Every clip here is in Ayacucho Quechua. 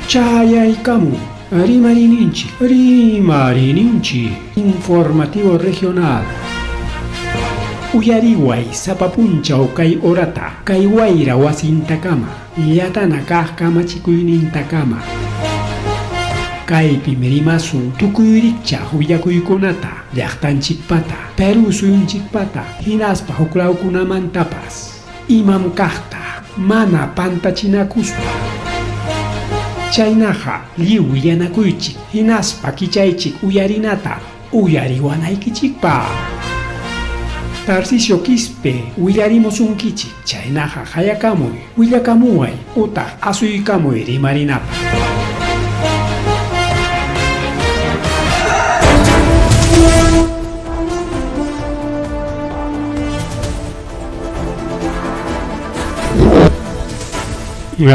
Chayaykamun Rimariyninchik, Rimariyninchik Informativo Regional. Uyariway sapa punchaw kay horata, kay wayra wasintakama, llatana kaq kamachikuynintakama. Kaypim rimasun tukuy rikchaq willakuykunata, llaqtanchikpata, Perú suyunchikpata, hinaspa huklawkunamantapas. Imam kaqta mana pantachinakuspa. Chaynaqa lliw willanakuychik hinaspa kichaychik uyarinata uyariwanaykichikpaq. Tarcisio Quispe willarimusunkichik, chaynaqa qayakamuy, willakamuway utaq asuykamuy rimarinapaq.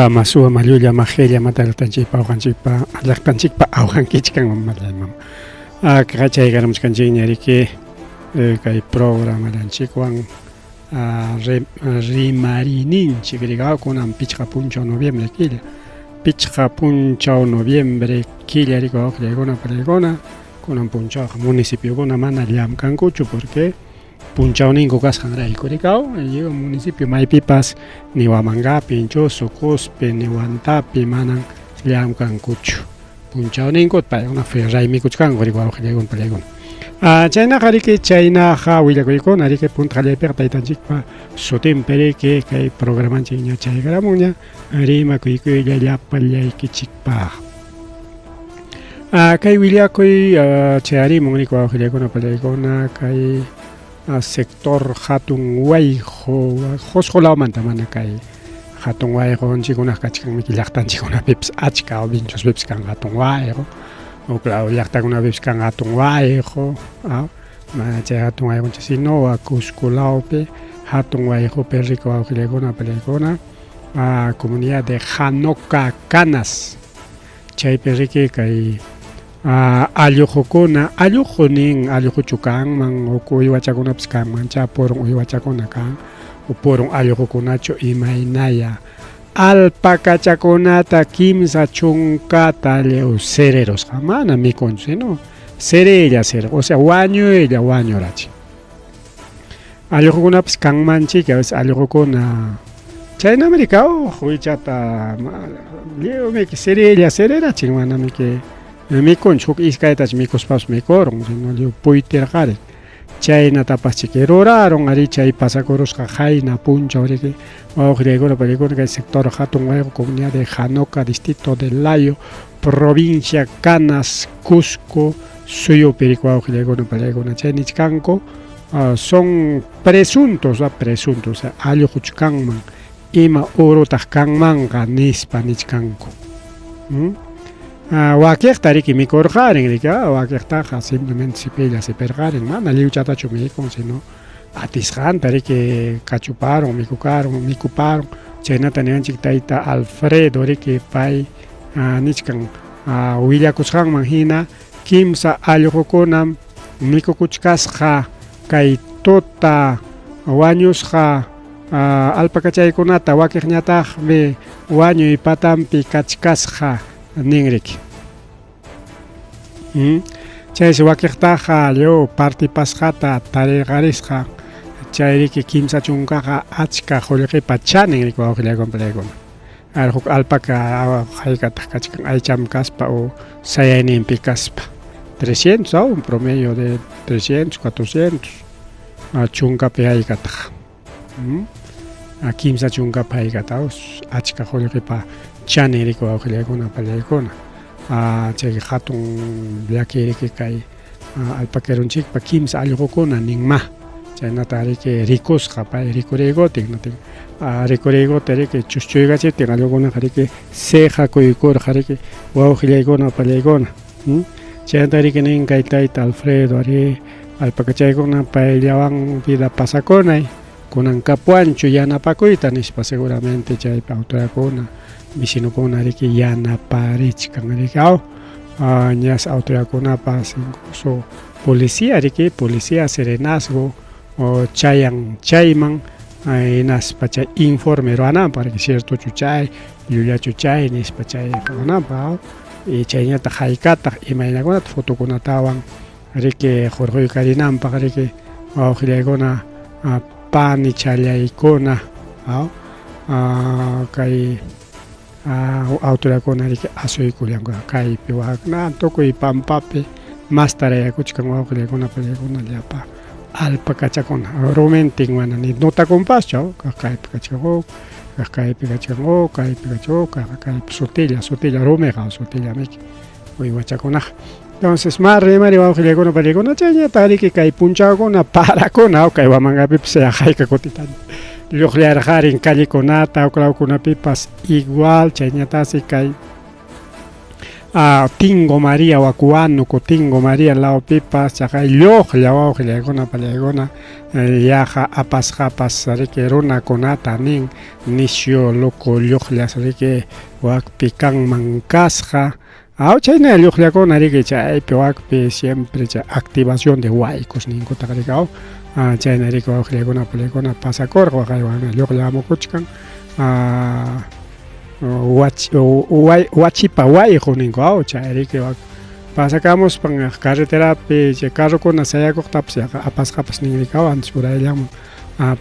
Masuwa mallulla majella mata llaqtanchikpa awqanchikpa llaqtanchikpa awqankichkan mamallay mama. Kachaykamuchkanchikña riki kay programallanchikwan rimariyninchik riki kunan pichqa punchaw noviembre killa pichqa punchaw noviembre killa riki wawqillaykuna panaykuna kunan punchawqa municipiokuna mana llamkankuchu porque punchawninku kasqanrayku rikaw lliw municipio maypipas ni Huamangapi, Inchuso, Cuspi, ni Huantapi manan llamkankuchu punchawninku paykuna raymikuchkanku riki wawqillaykuna pallaykuna. Chaynaqa riki chaynaqa willakuykuna riki punta qallaypiqa taytanchikpa sutinpi riki kay programanchik ña chaykaramunña rimakuykuylla llapallaykichikpaq. Kay willakuy chayarimun riki wawqillaykuna pallaykuna kay sector hatun wayqu Qusqu lawmanta mana kay hatun wayqunchikkunaqa kachkanmiki llaqtanchikkunapipas achka Vinchospipas kan hatun wayqu huk law llaqtakunapipas kan hatun wayqu mana chay hatun wayqunchik sino Cusco lawpi hatun wayqupi riki wawqillaykuna pallaykuna comunidad de Janoca Canas Chaypi riki kay alluqukuna, alluqu nin alluquchu kanman huk uywachakunapas kanmanchá purun uywachakuna kan o purun alluqukunachu imaynaya alpacachakunata 30 lliw sererusqa mana mikunchu sino sereylla serin o sea wañuylla wañurachin. Alluqukunapas kanmanchik a veces alluqukuna chaynami riki huichata lliwmiki sirilla sirirachin manamiki mikunchu huk iskaytachu mikuspapas mikurun sino lliw puytirqarin chaynatapaschiki rurarun ari chay pasakurusqa qayna punchaw riki wawqillaykuna panikuna kay sector hatun wayqu comunidad de Janoca distrito de Layo provincia Canas Cusco suyupi riki wawqillaykuna pallaykuna chay nichkanku son presuntos presuntos alluquchu kanman ima urutaq kanmanqa nispa nichkanku. Wakiqta riki mikurqarin riki wakiqtaqa simplemente sipilla sipirqarin mana lliwchatachu mikun sino atisqanta riki kachuparun mikukarun mikuparun chaynata niwanchik tayta Alfredo riki pay nichkan willakusqanman hina kimsa allqukunam mikukuchkasqa kay tuta wañusqa alpakachaykunata wakiqñataqmi wañuy patanpi kachkasqa ninriki. Chaysi wakiqtaqa lliw partipasqata tarirqarisqa chayriki 30kaqa achka qullqipa chanin riki wawqillaykuna palaykuna. Ar huk alpaca haykataq kachkan aycham kaspa o sayayninpi kaspa 300 un promedio de 300 400 chunkapi haykataq 30kapi haykata achka qullqipa chanin riki wawqillaykuna pallaykuna chay hatun llaki riki kay alpaqueronchikpa kimsa allqukuna ninma chaynata riki rikusqa pay rikuriykutin rikuriykutin riki chuschuykachitin allqukunaqa riki siqakuykurqa riki wawqillaykuna pallaykuna chaynata riki nin kay tayta Alfredo ari alpacachaykuna payllawan vida pasakunay kunan kapuwanchu yanapakuyta nispa seguramente chaypi autoridadkuna vecinokuna riki yanaparichkan riki aw ñas autoridadkunapas incluso policía riki policía serenazgo chayan chayman. Hinaspa chay informe ruwananpaq riki ciertochu chay llullachu chay nispa chay ruwananpaq y chayñataq haykataq imaynakunata fotokunatawan riki hurquykarinanpaq riki wawqillaykuna panichallaykuna kay autoridadkuna riki asuykullanku kaypi wakna tukuy pampapi mastarayakuchkan wawqillaykuna panillaykuna llapa alpakachakuna rumintin mana ni notakunpaschu kaq kaypi kachkan huk kaq kaypi kachkan huk kaypi kachkan huk kaq kaypi sutilla sutilla rumiqa sutilla miki uywachakunaqa entonces ma rimari wawqillaykuna panillaykuna chayñataq riki kay punchawkuna parakuna kay Huamangapipas hayka kutita lluqllarqarin callekunata huklawkunapipas igual chayñataqsi kay Tingo María wak Huánuco Tingo María lawpipas chaqay lluqlla wawqillaykuna panillaykuna yaqa apasqapas riki runakunata nin nisyu loco lluqllas riki wakpi kanman kasqa aw chayna lluqllakuna riki chaypi wakpi siempre chay activación de huaycos ninkutaq riki aw chayna riki wawqillaykuna panillaykuna pasakurqa waqaywan lluqlla hamukuchkan wachipa wayqu ninku aw chay riki pasakamuspan carreterapi chay carrokuna sayakuqtapas yaqa apasqapas nin riki aw antes urayllaman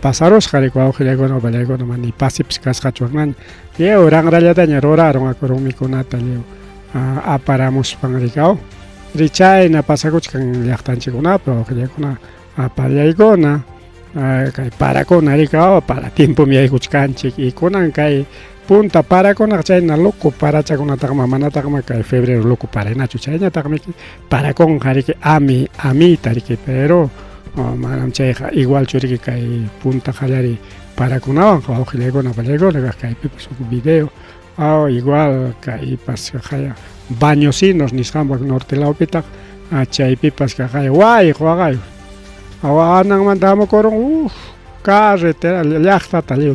pasarusqa riki wawqillaykuna pallaykuna mana ni pasipas kasqachu waknaña lliw ranrallataña rurarun aku rumikunata lliw aparamuspan riki aw ri chayna pasakuchkan llaqtanchikkunapi wawqillaykuna pallaykuna kay parakuna riki aw para tiempom yaykuchkanchik y kunan kay punta parakunaqa chayna loco parachakunataqma manataqma kay febrero loco paranachu chayñataqmi parakunqa riki ami amiyta riki pero manam chayqa igualchu riki kay punta qallariy parakunawanqa wawqillaykuna pallaykuna kaq kaypipas huk video aw igual kaypas kaqaya Bañosinos nisqanpa norte lawpitaq chaypipas kaqaya wayqu waqay ananmanta hamukurun uf carretera llaqtata lliw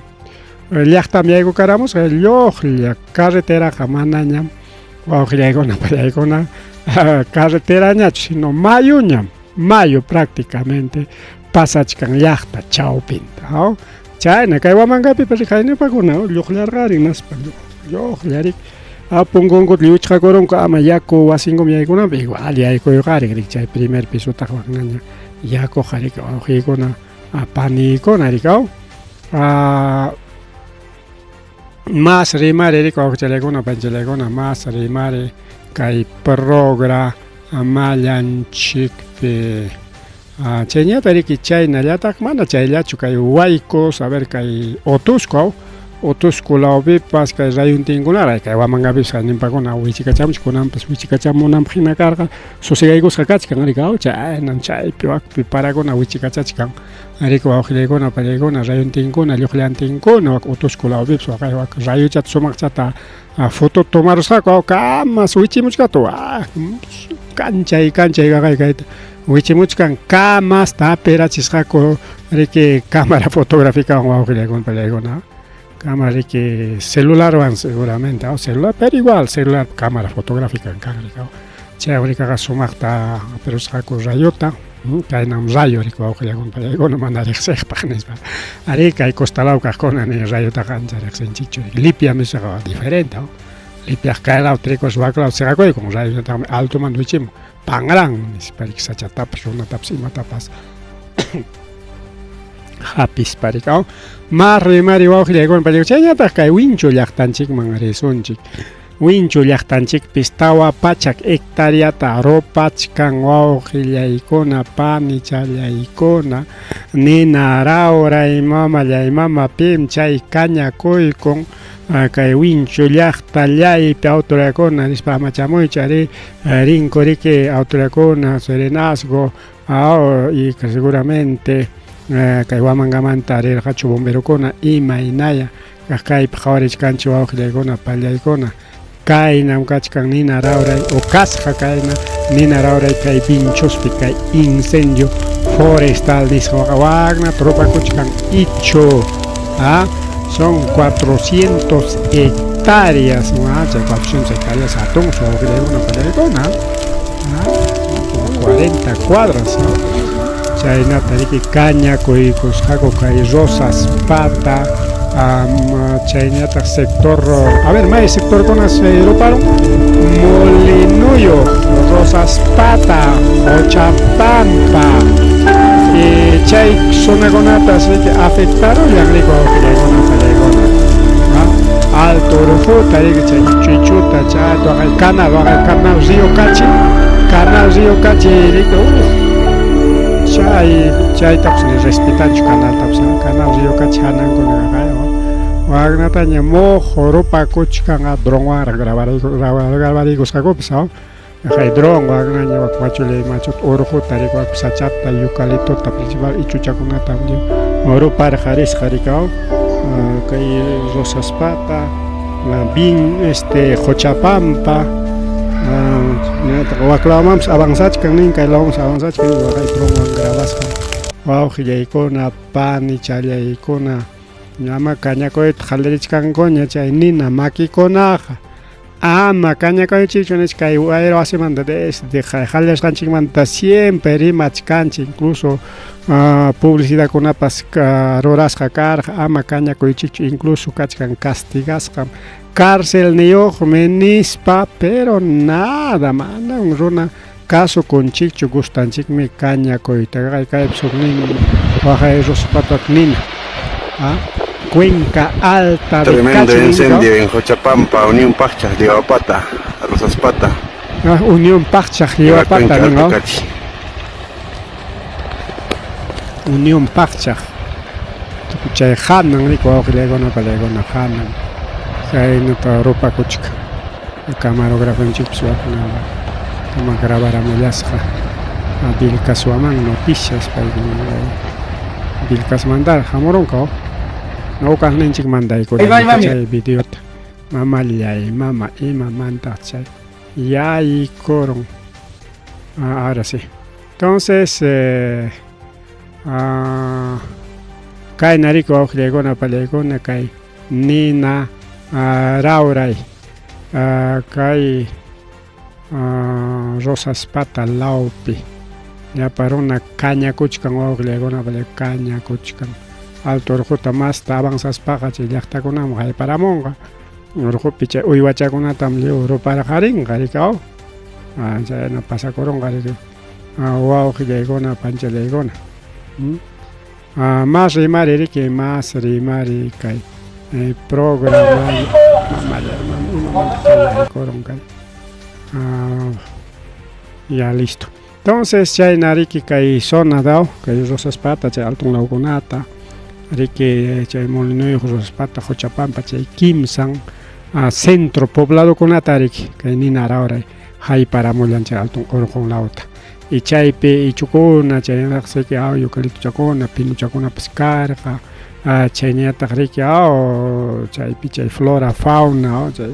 llaqtam yaykukaramusqa lluqlla carreteraqa manañam wawqillaykuna pallaykuna carreterañachu sino mayuñam mayu prácticamente pasachkan llaqta chawpinta aw chayna kay Huamangapipas riqaynipakuna lluqllarqarin naspa lluqllarik punkunkuta lluchqakurunku ama yaku wasinkum yaykunanpaq igual yaykuyqarin riki chay primer pisotaq waknaña yakuqa riki wawqiykuna paniykuna riki aw mas rimari riki wawqichallaykuna panichallaykuna mas rimari kay progra mallanchikpi chayñata riki chaynallataq mana chayllachu kay Huaycos a ver kay Otuzco aw Otuzco lawpipas kay rayuntinkunara kay Huamangapipas hayninpakuna wichikachamuchik kunanpas wichikachamunanpaq hina karqa sosegaykusqa kachkan riki aw chaynam chaypi wakpi parakuna wichikachachkan riki wawqillaykuna pallaykuna rayuntinkuna lluqllantinkuna wak Otuzco lawpipas waqay wak rayuchata sumaqchata foto tomarusqaku aw kamas wichimuchkatu kanchay kanchay kaqay kayta wichimuchkan kamas tapirachisqaku riki cámara fotográficawan wawqillaykuna pallaykuna cámara riki celularwan seguramente aw celular pero igual celular cámara fotográfica kan riki chaywan rikaqa sumaqta apirusqaku rayuta kaynam rayo riki wawqillaykuna pallaykuna mana riqsiqpaq nispa ari kay costalaw kaqkuna ni rayutaqa ancha riqsinchikchu lipia nisqaqa diferente lipiaq kaylaw tricos waklaw siqakuykun rayuñataqmi altomanta wichimun panran nispa riki sachatapas runatapas imatapas hapispa riki aw ma rimari wawqillaykuna pallaykuna chayñataq kay Winchu llaqtanchikman risunchik Winchu llaqtanchikpis 400 hectareata rupachkan wawqillaykuna panichallaykuna nina rawray mamallay mama pim chay kañakuykun kay Winchu llaqtallaypi autoridadkuna nispa amachamuychik ari rinku riki autoridadkuna serenazgo aw y seguramente kay Huamangamanta rirqachu bomberokuna imaynaya kaq kaypi qhawarichkanchik wawqillaykuna pallaykuna kaynam kachkan nina rawray o kasqa kayna nina rawray kay Vinchospi kay incendio forestal nisqa wakna tropakuchkan ichu son 400 hectáreas chay 400 hectáreas hatun wawqillaykuna pallaykuna como 40 cuadras. Chaynata riki kañakuykusqaku kay Rosas Pata, chaynataq sector, a ver, may sectorkuna se ruparun, Molinuyo, Rosas Pata, Qochapampa, y chay zonakunata riki afectarullan riki wawqillaykuna pallaykuna. Alto Urujuta riki chay ichu ichuta chay waqay canal, waqay canal Río Cachi, canal Río Cachi riki, uff, chay chaytapas ni respetanchu canaltapas, canal Río Cachi hanankuna kaqay waknataña mojo rupakuchkan dronwanraq grabariykusqakupas kay dron waknaña wak machullay machuta urquta riki wak sachata eucaliptota principal ichuchakunata ruparqa risqa riki kay Rosas Pata, bien Qochapampa, wak lawmanpas avanzachkan nin kay lawmanpas avanzachkan waqay dronwan grabasqa wawqillaykuna panichallaykuna ama kañakuyta qallarichkankuña chay nina makikunaqa ama kañakuychikchu nispa kay wayra wasimanta desde qallasqanchikmanta siempre rimachkanchik, incluso publicidadkunapas rurasqa karqa ama kañakuychikchu, incluso kachkan castigasqam cárcelniyuqmi nispa, pero nada, manam runa kasukunchikchu, gustanchikmi kañakuyta. Kaypis huknin waqay Rosas Pata nina Cuenca Alta de Tremendo Cachi, incendio en Qochapampa, Unión Paccha, Liwapata, Rosas Pata. Unión Paccha, Liwapata, Cuenca Alta Cachi. Unión Paccha. Chay hanan riki wawqillaykuna palaykuna hanan chaynata rupakuchka camarografonchikpas wakna kama grabaramullasqa Vilcashuaman Noticias paykuna Vilcasmanta hamurunqa ñuqaqninchik mandaykuna chay videota mamallay mama imamantaq chay yaykurun. Ahora sí. Entonces, kayna riki wawqillaykuna pallaykuna kay nina rawray kay Rosas Pata lawpi llapa runa kañakuchkan wawqillaykuna pallaykuna kañakuchkan alto urquta masta avanzaspaqa chay llaqtakunaman hayparamunqa urqupi chay uywachakunatam lliw ruparqarinqa riki chayna pasakurunqa riki wawqillaykuna panchallaykuna. Más rimari riki, más rimari kay programa imamanta kay ya listo. Entonces chayna riki kay zona daw kay Rosas Pata chay altun lawkunata riki chay Molinuyuq Rosas Pata Qochapampa chay kimsan centro pobladokunata riki kay nina rawray hayparamullan chay altun urqun lawta y chaypi ichukuna chaynataq riki eucaliptochakuna pinuchakunapas karqa chaynataq riki chaypi chay flora fauna chay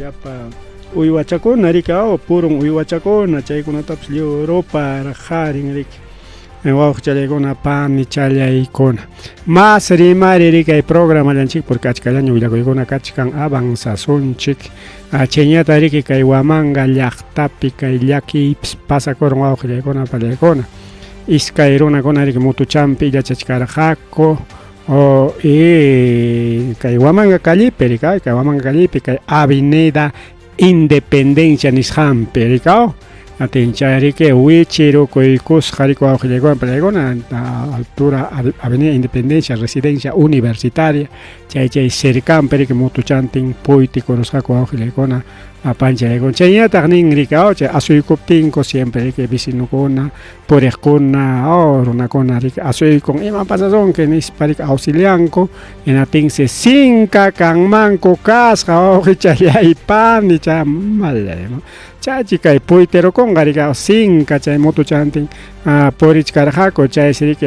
llapa uywachakuna riki purun uywachakuna chaykunatapas lliw ruparqarin riki wawqichallaykuna panichallaykuna. Más rimari riki kay programallanchik porque achkallaña willakuykuna kachkan avanzasunchik chaynata riki kay Huamanga llaqtapi kay llakiypis pasakurun wawqillaykuna pallaykuna iskay runakuna riki motuchampi illachachkarqaku y kay Huamanga callepi riki kay Huamanga callepi kay Avenida Independencia nisqanpi riki atin chay riki wichirukuykusqa riki wawqillaykuna pallaykuna altura Avenida Independencia residencia universitaria chay chay cercanpi riki motuchantin puytikurusqaku wawqillaykuna panchallaykuna chaynataq nin riki chay asuykuptinku siempre riki vecinokuna puriqkuna runakuna riki asuykun ima pasasunki nispa riki auxilianku hinatinsi sinka kanmanku kasqa wawqichallay pani chay mallay chachi kay puytirukunqa riki sinka chay motuchantin purichkarqaku chaysi riki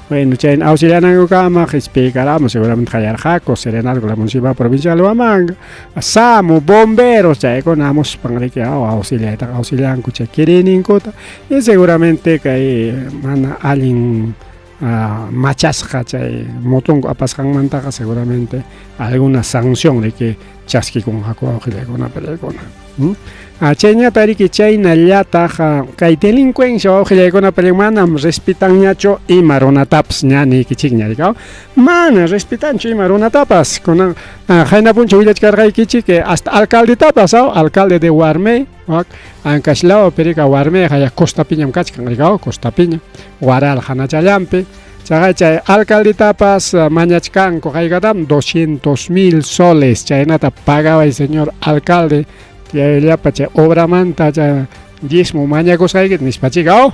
bueno chay auxilianankukama qispiykaramo seguramente qayarqaku serenazgo la municipalidad provincial de Huamanga SAMU bomberos chaykuna hamuspan riki auxiliaytaqa auxilianku chay quiriyninkuta y seguramente kay mana allin Machasqa chay motonku apasqanmantaqa seguramente alguna sanción riki chaskikunqaku wawqillaykuna pallaykuna. Chayñata riki chaynallataq kay delincuencia wawqillaykuna pallay manam respetanñachu ima runatapas ña niykichikña riki mana respetanchu ima runatapas kunan qayna punchaw willachkarqaykichik hasta alcaldetapas alcalde de Huarmey Ancash lawpi rika Huarmeyqa ya costapiñam kachkan rika costapiña Huaral hanachallanpi chaqay chay alcaldetapas mañachkanku haykatam 200,000 soles chaynata pagaway señor alcalde llapa chay obramanta chay diezmo mañakusqaykita nispa chika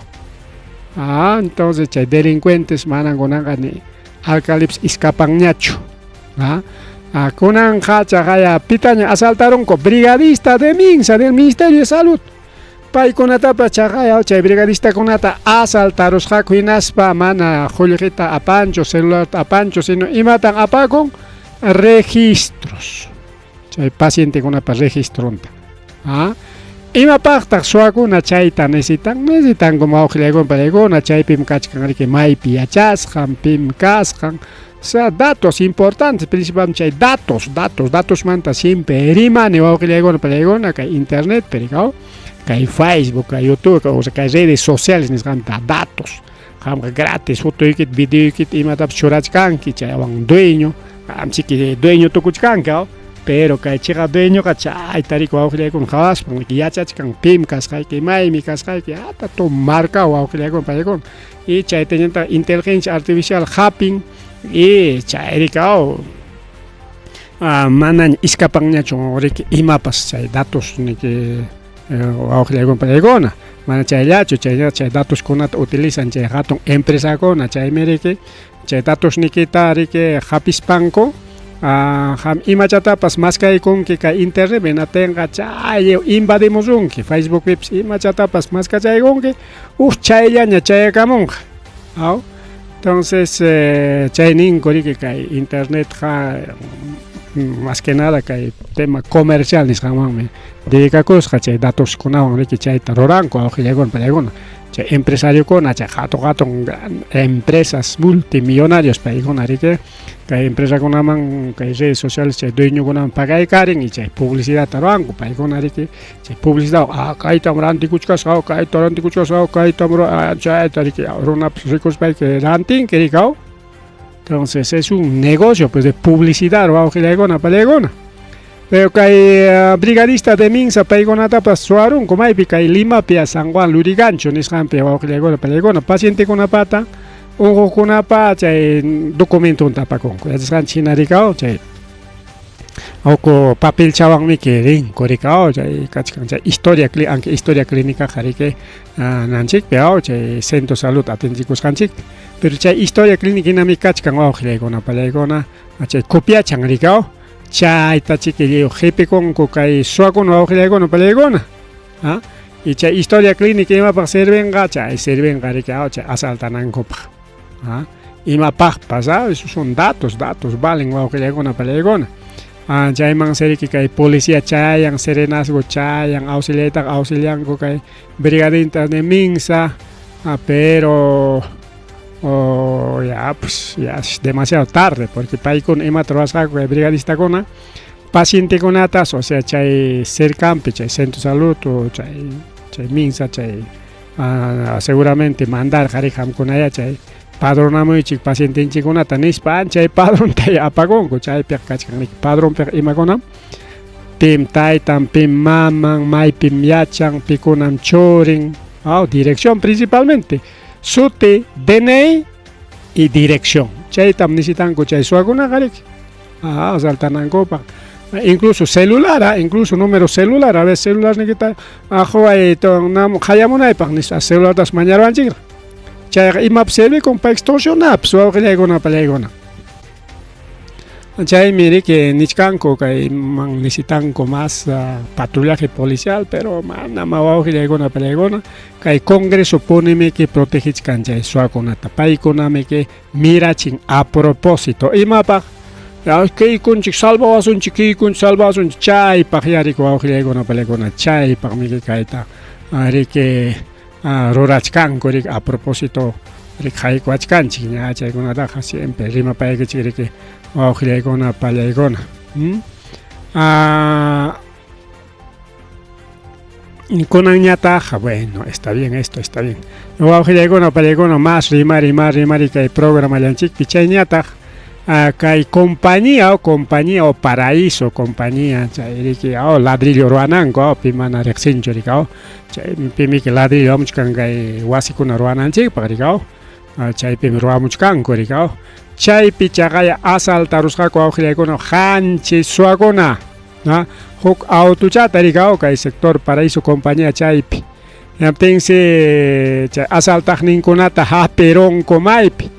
entonces chay delincuentes manan kunanqa ni alcaldepas iskapanñachu. Kunanqa chaqaya pitaña asaltarunku brigadista de Minsa del Ministerio de Salud paykunatapas chaqaya chay brigadistakunata asaltarusqaku hinaspa mana qullqita apanchu celularta apanchu sino imatan apakun registros chay pacientekunapa registronta. Imapaqtaq suwakuna chayta necesitan? Necesitankum wawqillaykuna pallaykuna chaypim kachkan riki maypi yachasqan, pim kasqan, o sea datos importantes, principalmente chay datos, datos, datosmanta siempre rimani wawqillaykuna pallaykuna kay internetpi rikaw, kay Facebook, kay YouTube, o sea kay redes sociales nisqanta datos. Qamqa gratis fotoykita, videoykita imatapas churachkanki chaywan dueño, qamchiki dueño tukuchkanki, pero kay chiqa dueñoqa chayta riki wawqillaykuna qhawaspan yachachkan pim kasqayki, maymi kasqayki, hasta tu marka wawqillaykuna pallaykuna y chaytañataq inteligencia artificial hapin y chay riki manaña iskapanñachu riki imapas chay datos niki wawqillaykuna pallaykuna mana chayllachu chay chay datoskunata utilizan chay hatun empresakuna chaymi riki chay datosnikita riki hapispanku qam imachatapas maskaykunki kay internet hinatinqa chay invadimusunki Facebookpipas imachatapas maskachaykunki uj chayllaña chayakamunqa entonces chay ninku riki kay internetqa más que nada kay tema comercial nisqanmanmi dedicakusqa chay datoskunawan riki chayta ruranku wawqillaykuna pallaykuna chay empresariokuna chay hatun hatun empresas multimillonarios paykuna riki kay empresakunaman kay redes sociales chay dueñokunaman pagaykarin y chay publicidadta ruranku paykuna riki chay publicidad kaytam rantikuchkasqa kayta rantikuchkasqa kaytam chayta riki runapas rikuspayki rantinki riki entonces es un negocio pues de publicidad wawqillaykuna pallaykuna pero kay brigadista de Minsa paykunatapas suwarunku maypi kay Limapi San Juan Lurigancho nisqanpi wawqillaykuna pallaykuna pacientekunapata unquqkunapa chay documentonta apakunku yachasqanchik hina rikaw chay uku papelchawanmiki rinku rikaw chay kachkan chay historia anki historia clínicaqa riki nanchikpi chay centro salud atendikusqanchikpi pero chay historia clínica hinami kachkan wawqillaykuna pallaykuna chay copiachan rikaw chayta chiki lliw qipikunku kay suwakuna wawqillaykuna pallaykuna y chay historia clínica imapaq sirvinqa chay sirvinqa riki chay asaltanankupaq imapaqpas esos son datos, datos valen wawqillaykuna pallaykuna chayman riki kay policía chayan serenazgo chayan auxiliaytaqa auxilianku kay brigadinta de Minsa pero ya pues ya es demasiado tarde porque paykuna imata ruwasqaku kay brigadistakuna pacientekunatas o sea chay cercanpi chay centro salud o chay chay Minsa chay seguramente mandarqa riki qamkunaya chay padronamuychik pacientenchikkunata nispa chay padronta apakunku chaypiqa kachkan riki padronpiqa imakunam pim taytan pim maman maypim yachan pikunam churin dirección principalmente suti DNI y dirección chaytam necesitanku chay suwakunaqa riki asaltanankupaq incluso celular incluso número celular a veces celular nikita quway qayamunaypaq nispa celulartas mañaruwanchikraq chayqa imapas servikun pa extorsionarpas wawqillaykuna pallaykuna chaymi riki nichkanku kay man necesitanku más patrullaje policial pero manam wawqillaykuna pallaykuna kay congreso punimiki protegichkan chay suwakunata paykunamiki mirachin a propósito imapaq kaykunchik salvawasunchik kaykunchik salvawasunchik chaypaq yariki wawqillaykuna pallaykuna chaypaqmiki kayta riki rurachkanku riki a propósito Riki haykuwachkanchik ña chaykunataqa siempre rimapaykichik riki wawqillaykuna pallaykuna. Ah, kunanñataq bueno está bien esto está bien wawqillaykuna pallaykuna más rimari más rimari kay programallanchikpi chayñataq kay compañía o compañía o paraíso compañía chay riki o ladrillo ruwananku pi mana riqsinchu riki chaypimiki ladrillo amuchkan kay wasikuna ruwananchikpaq riki chaypimi ruwamuchkanku riki chaypi chaqaya asaltarusqaku wawqillaykuna qanchis suwakuna huk autochata riki kay sector paraíso compañía chaypi hinaptinsi chay asaltaqninkunata hapirunku maypi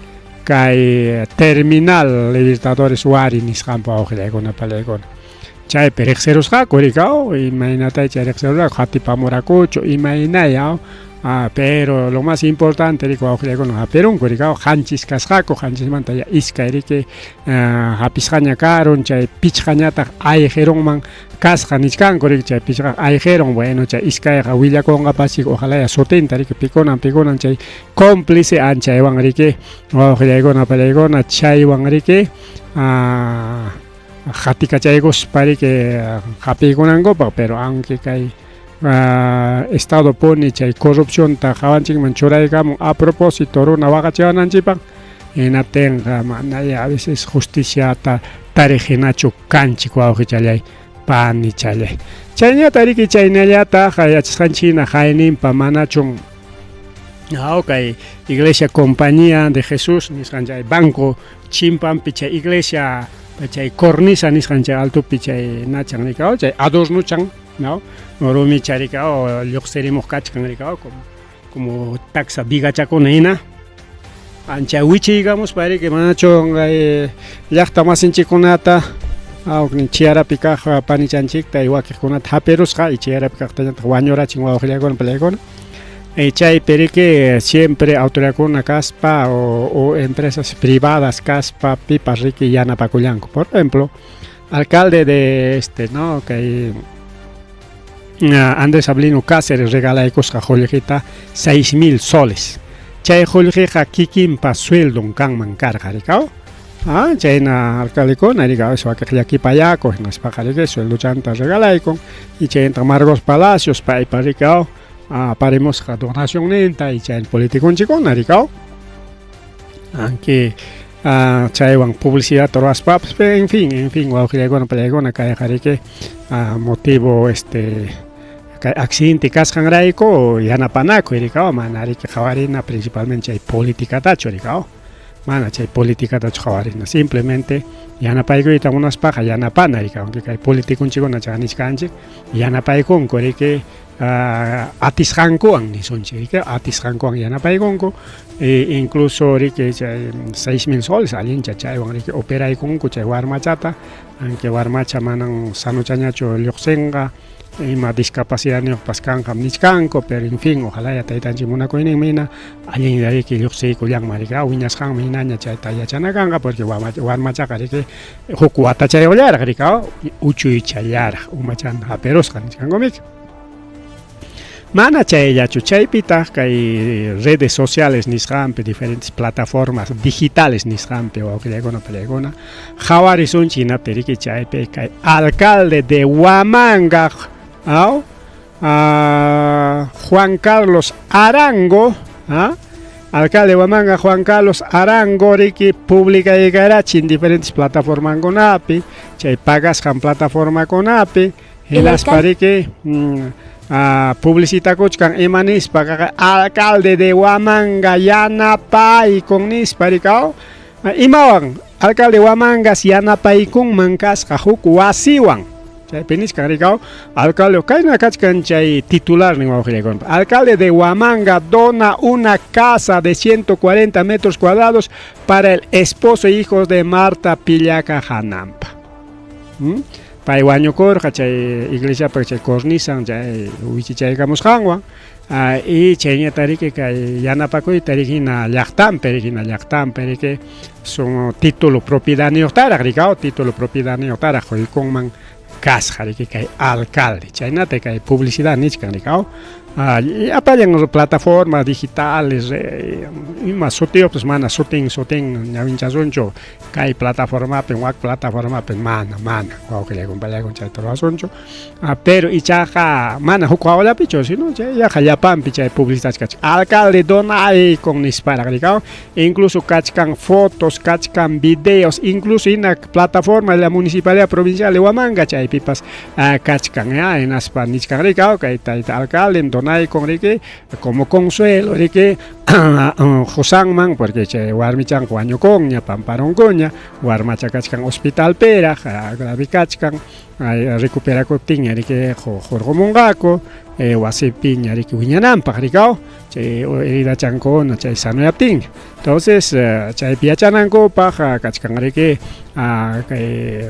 kay terminal Libertadores Wari nisqanpa wawqillaykuna pallaykuna chaypi riqsirusqaku riki imaynatay chay riqsirusqaku hatipamurakuchu imaynay pero lo más importante riki wawqillaykuna hapirunku riki qanchis kasqaku qanchismanta ya iskay riki hapisqaña karun chay pichqañataq ayqirunman kasqa nichkanku riki chay pichqa ayqirun bueno chay iskayqa willakunqapachik ojalá ya sutinta riki pikunan pikunan chay cómplice anchaywan riki wawqillaykuna pallaykuna chaywan riki qatikachaykuspa riki hapiykunankupaq pero aunque kay estado puni chay corrupcionta qawanchikman churaykamun a propósito runa waqachiwananchikpaq hinaptinqa manaya a veces justiciata tariq hinachu kanchik wawqichallay panichallay chayñata riki chaynallataq yachasqanchik hina hayninpa manachun kay iglesia compañía de Jesús nisqan chay banco chimpanpi chay iglesia chay cornisa nisqan chay altopi chay nachan rikaw chay adornuchan no rumicha rikaw lluqsirimuq kachkan rikaw como como taksa vigachakuna hina ancha wichiykamuspa riki manachu kay llaqta masinchikkunata chiyarapi kaq panichanchikta y wakiqkunata hapirusqa y chiyarapi kaqtañataq wañurachin wawqillaykuna pallaykuna chaypi riki siempre autoridadkuna kaspa o empresas privadas kaspa pipas riki yanapakullanku por ejemplo alcalde de este no kay Andrés Avelino Cáceres regalaykusqa qullqita 6000 soles chay qullqiqa kikinpa sueldon kanman karqa rikaw chayna alcaldekuna rikaw wakiq llakipayakuq hinaspaqa riki sueldochanta regalaykun y chayntaq Marcos Palacios paypa rikaw aparimusqa donacionninta y chay politiconchikuna rikaw aunque chaywan publicidad ruwaspapas en fin wawqillaykuna pallaykuna kayqa riki motivo este kay accidente kasqanrayku yanapanakuy rikaw mana riki qhawarina principalmente chay politicatachu rikaw mana chay politicatachu qhawarina simplemente yanapaykuyta munaspaqa yanapana rikaw aunque kay politiconchikuna chaqa nichkanchik yanapaykunku riki atisqankuwan nisunchik riki atisqankuwan yanapaykunku incluso riki chay 6000 soles allincha chaywan riki operaykunku chay warmachata aunque warmacha manan sanuchañachu lluqsinqa ima discapacidadniyuqpas kanqam nichkanku pero en fin ojalá ya taytanchik munakuyninmi hina allinlla riki lluqsiykullanman riki wiñasqanman hinaña chayta yachana kanqa porque warmachaqa riki huk watachayuqllaraq riki uchuychallaraq umachanta hapirusqa nichkankumiki mana chayllachu chaypitaq kay redes sociales nisqanpi diferentes plataformas digitales nisqanpi wawqillaykuna pallaykuna qhawarisunchik hinaptin riki chaypi kay alcalde de Huamanga Juan Carlos Arango alcalde de Huamanga Juan Carlos Arango riki publicaykarachin diferentes plataformakunapi chay pagasqan plataformakunapi hinaspa riki publicitakuchkan ima nispa alcalde de Huamanga yanapaykun nispa rikaw imawan alcalde de Huamangas yanapaykunman kasqa huk wasiwan chaypi nichkan rikaw alcalde kayna kachkan chay titular nin wawqillaykuna alcalde de Huamanga dona una casa de 140 metros cuadrados para el esposo e hijos de Marta Pillaca Janampa pay wañukurqa chay iglesiapaq chay cornisan chay wichichaykamusqanwan y chayñata riki kay yanapakuyta riki hina llaqtanpi riki hina llaqtanpi riki son título propiedadniyuqtaraq rikaw título propiedadniyuqtaraq quykunman kasqa riki kay alcalde chaynata kay publicidad nichkan rikaw. Llapallan plataformas digitales, ima sutiyuqpas mana sutin sutin ñawinchasunchu kay plataformapi wak plataformapi mana mana wawqillaykuna pallaykuna chayta ruwasunchu. Pero ichaqa mana huk wawallapichu sino chay yaqa llapanpi chay publicidad kachkan. Alcalde donaykun nisparaq rikaw, incluso kachkan fotos, kachkan videos, incluso hina plataforma de la Municipalidad Provincial de Huamanga chaypipas kachkan ya hinaspa nichkan rikaw kay tayta alcalde donaykun riki como consuelo riki qusanman porque chay warmichanqa wañukunña pamparunkuña warmacha kachkan hospitalpiraq grave kachkan recuperakuptinña riki hurqumunqaku wasipiña riki wiñananpaq rikaw chay heridachankuna chay sanoyaptinña entonces chaypi yachanankupaq kachkan riki kay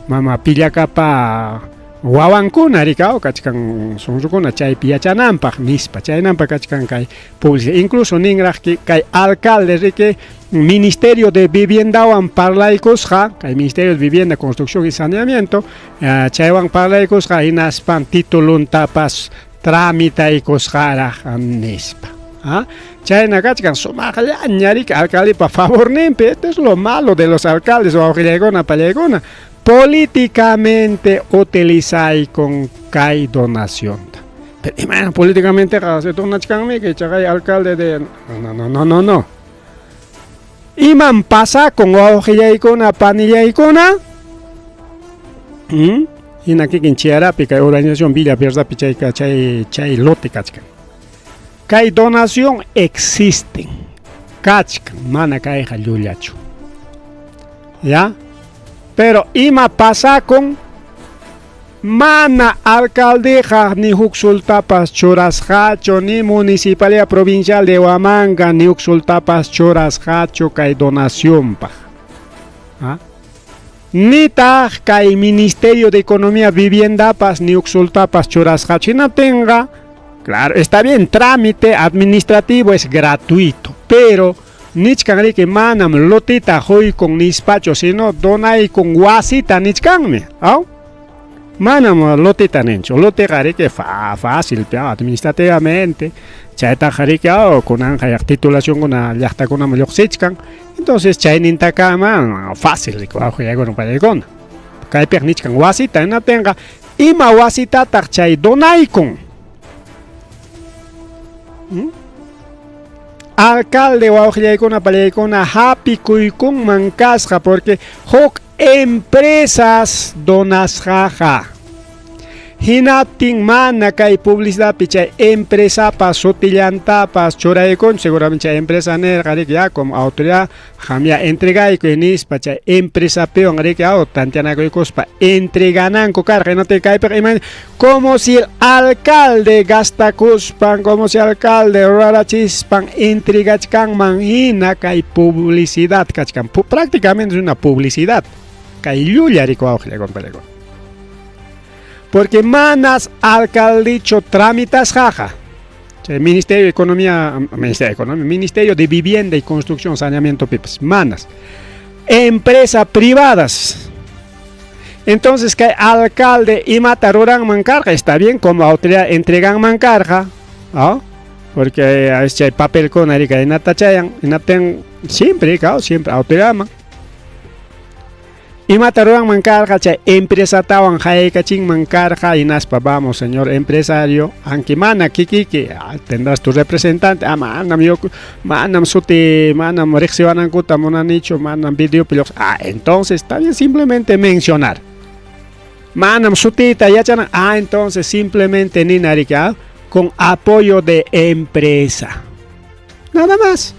mama pillakapa wawankuna rikaw kachkan sunrukuna chaypi yachananpaq nispa chaynanpaq kachkan kay publicidad incluso ninraq kay alcalde riki Ministerio de Viviendawan parlaykusqa kay Ministerio de Vivienda, Construcción y Saneamiento chaywan parlaykusqa hinaspan tituluntapas tramitaykusqaraq nispa. Chayna kachkan sumaqllaña riki alcaldepa favorninpi. Esto es lo malo de los alcaldes wawqillaykuna pallaykuna políticamente utilizaykun kay donacionta. Pero imayna políticamente donachkanmi chaqay alcalde de no no no no no. Imam pasakun wawqillaykuna panillaykuna? Hina kikin Chiarapi kay urbanización Villa Verdapi chay chay chay lote kachkan. Kay donación existen. Kachkan, mana kayqa llullachu. ¿Ya? Pero ima pasakun mana alcaldeja ni huk sultapas churasqachu ni municipalidad provincial de Huamanga ni huk sultapas churasqachu kay donacionpaq. ¿Ah? Nitaq kay Ministerio de Economía Viviendapas ni huk sultapas churasqachu hinaptinqa, claro, está bien, trámite administrativo es gratuito, pero nichkan riki manam lotita huykun nispachu, sino donaykun wasita nichkanmi, ¿aw? Manam lotita ninchu, lotiqa riki fácil administrativamente, chaytaqa riki aw kunanqa yaq titulacionkuna llaqtakunaman lluqsichkan, entonces chaynintakama fácil riki wawqillaykuna pallaykuna. Kaypiq nichkan wasita, hinaptinqa ima wasitataq chay donaykun? Alcalde wawqillaykuna pallaykuna hapikuykunman kasqa porque huk empresas donasqaqa. Hinaptin mana kay publicidadpi chay empresapas sutillantapas churaykunchu, seguramente chay empresa nirqa riki ya como autoridad qamya entregaykuy nispa chay empresapiwan riki aw tanteanakuykuspa entregananku karqa. Hinaptin kaypiqa ima como si el alcalde gastakuspan, como si alcalde rurarachispan entregachkanman hina kay publicidad kachkan. Prácticamente es una publicidad. Kay llulla riki wawqillaykuna pallaykuna. Porque manas alcaldicho tramitasqaqa. Chay Ministerio de Economía, Ministerio de Economía, Ministerio de Vivienda y Construcción, Saneamiento pipas, manas. Empresa privadas. Entonces, kay alcalde imata ruranman karqa, está bien como autoridad entreganman karqa, ¿no? Porque a veces chay papelkuna rika hinata chayan, hinaptin siempre, claro, siempre autoridadman. Imata ruranman karqa chay empresatawan haykachinman karqa hinaspa vamos señor empresario, aunque mana kikiki, tendrás tu representante, manam yo, manam suti, manam riqsiwanankuta munanichu, manam videopi lluqsi, entonces está bien simplemente mencionar. Manam sutita yachana, entonces simplemente nina riki, con apoyo de empresa. Nada más.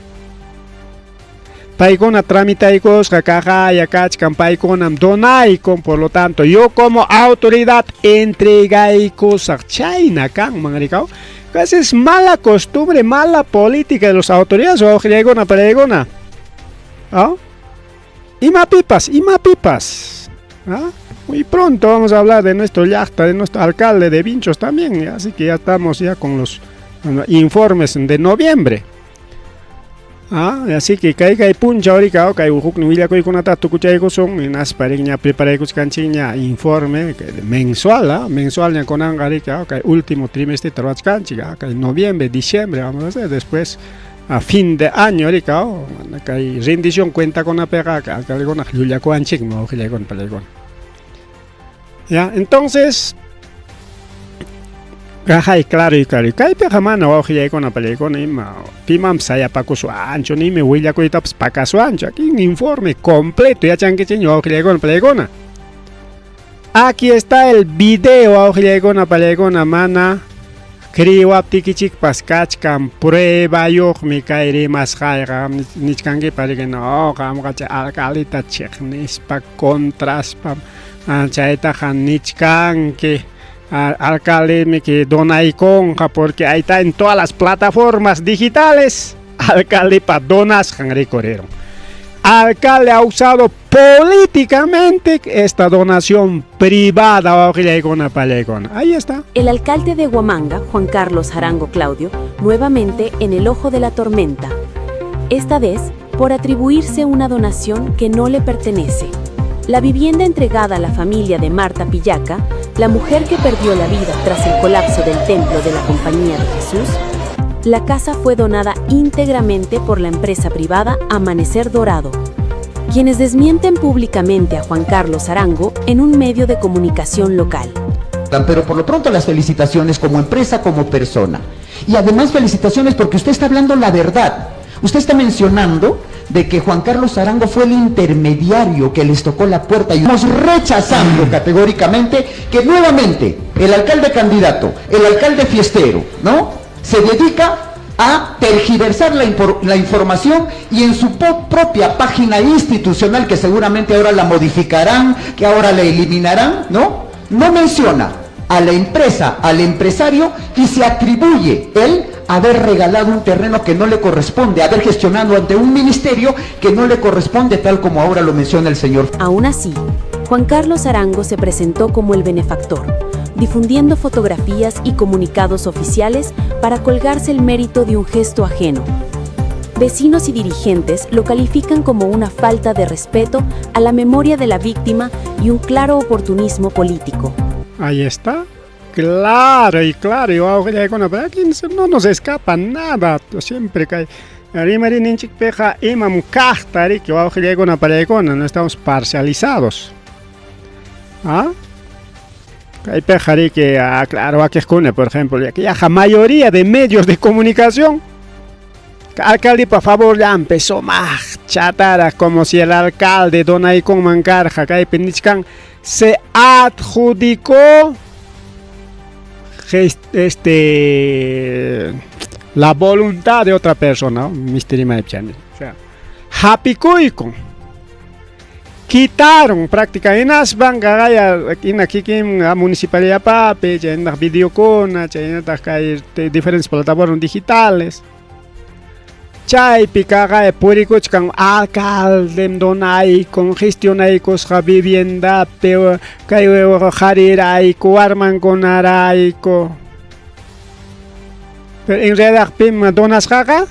Paykuna tramitaykusqa kaqaya kachkan paykunam donaykun, por lo tanto yo como autoridad entregaykusaq chayna kanman rikaw. Esa es mala costumbre, mala política de los autoridades wawqillaykuna pallaykuna. ¿Ah? Imapipas, imapipas. ¿Ah? Muy pronto vamos a hablar de nuestro llaqta, de nuestro alcalde de Vinchos también, así que ya estamos ya con los informes de noviembre. Ah, así que kay kay punchaw rika kay huknin willakuykunata tukuchaykusun hinaspa ña preparaykuchkanchikña informe mensual, ah, mensual ña kunanqa rika kay último trimestre ruwachkanchik, ah, kay noviembre, diciembre vamos a hacer después a fin de año rika kay rendición cuentakunapiqa alcaldekuna llullakuwanchikmi wawqillaykuna pallaykuna. Ya, entonces Ajay, claro y claro. Kaypiqa mana wawqillaykuna pallaykuna ima pimanpas sayapakuswanchu nimi willakuytapas pakaswanchu. Aquí un informe completo yachankichikña wawqillaykuna pallaykuna. Aquí está el video wawqillaykuna pallaykuna mana kriwaptikichikpas kachkan pruebayuqmi kay rimasqayqa nichkankipas riki no qamqa chay alcaldeta chiqnispa contraspa chaytaqa nichkanki alcaldemi que donaykunqa porque ahí está en todas las plataformas digitales alcaldepa donasqan rikurirun. Alcalde ha usado políticamente esta donación privada wawqillaykuna pallaykuna. Ahí está. El alcalde de Huamanga, Juan Carlos Arango Claudio, nuevamente en el ojo de la tormenta. Esta vez por atribuirse una donación que no le pertenece. La vivienda entregada a la familia de Marta Pillaca, la mujer que perdió la vida tras el colapso del templo de la Compañía de Jesús, la casa fue donada íntegramente por la empresa privada Amanecer Dorado, quienes desmienten públicamente a Juan Carlos Arango en un medio de comunicación local. Pero por lo pronto las felicitaciones como empresa, como persona. Y además felicitaciones porque usted está hablando la verdad. Usted está mencionando de que Juan Carlos Arango fue el intermediario que les tocó la puerta y estamos rechazando categóricamente que nuevamente el alcalde candidato, el alcalde fiestero, ¿no? Se dedica a tergiversar la información y en su propia página institucional, que seguramente ahora la modificarán, que ahora la eliminarán, ¿no? No menciona a la empresa, al empresario, y se atribuye él haber regalado un terreno que no le corresponde, haber gestionado ante un ministerio que no le corresponde, tal como ahora lo menciona el señor. Aún así, Juan Carlos Arango se presentó como el benefactor, difundiendo fotografías y comunicados oficiales para colgarse el mérito de un gesto ajeno. Vecinos y dirigentes lo califican como una falta de respeto a la memoria de la víctima y un claro oportunismo político. Ahí está. Claro y claro, y pero aquí no nos escapa nada, siempre cae. Rimarininchikpiqa imam kaqta riki wawqillaykuna pallaykuna, no estamos parcializados. ¿Ah? Kaypiqa riki, ah, claro, wakiqkuna, por ejemplo, ya que ya mayoría de medios de comunicación alcalde por favor ya empezó más chatara como si el alcalde donaykunman karqa kaypi nichkan se adjudicó la voluntad de otra persona, Mr. O sea, hapikuykun quitaron prácticamente hinaspan kaqaya hina kikin municipalidadpapi chaynataq videokuna chaynataq kay diferentes plataformas digitales chaypi kaqaya purikuchkan alcalde donaykun gestionaykusqa viviendapi kay qarirayku warmankunarayku pero en realidad pim donasqaqa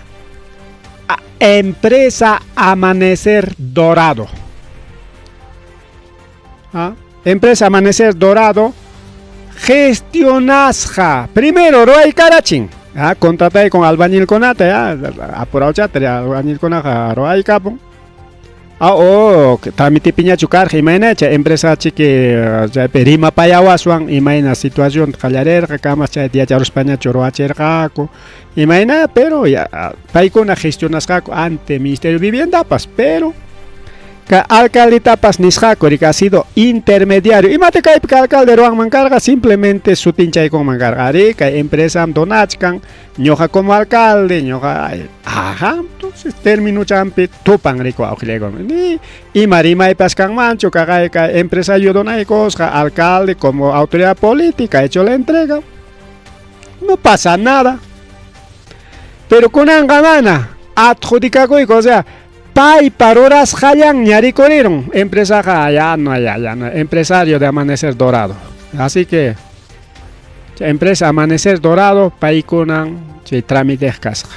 empresa Amanecer Dorado. ¿Ah? Empresa Amanecer Dorado gestionasqa primero ruwaykarachin ah, contratay con albañilkunata ya apurawchata albañilkunaqa ruwaykapun. Ah, oh, tramitepiñachu karqa imayna chay empresa chiki chaypi rimapayawaswan imayna situación qallarirqa kamas chayta yacharuspañachu ruwachirqaku imayna, pero ya paykuna gestionasqaku ante Ministerio de Viviendapas, pero ka alcaldetapas nisqaku riki ha sido intermediario. Imata kaypi alcalde ruwanman karqa? Simplemente sutinchaykunman karqa ari kay empresam donachkan ñuqa como alcalde ñuqa, ajá, entonces término champi tupan riku wawqillaykuna ni ima rimaypas kanmanchu kaqay kay empresario donaykusqa alcalde como autoridad política ha hecho la entrega, no pasa nada. Pero kunanqa mana adjudicakuyku, o sea, paypa rurasqallanña rikurirun empresaqa ya no, ya, ya no, empresario de Amanecer Dorado. Así que chay empresa Amanecer Dorado paykunan chay trámites kasqa.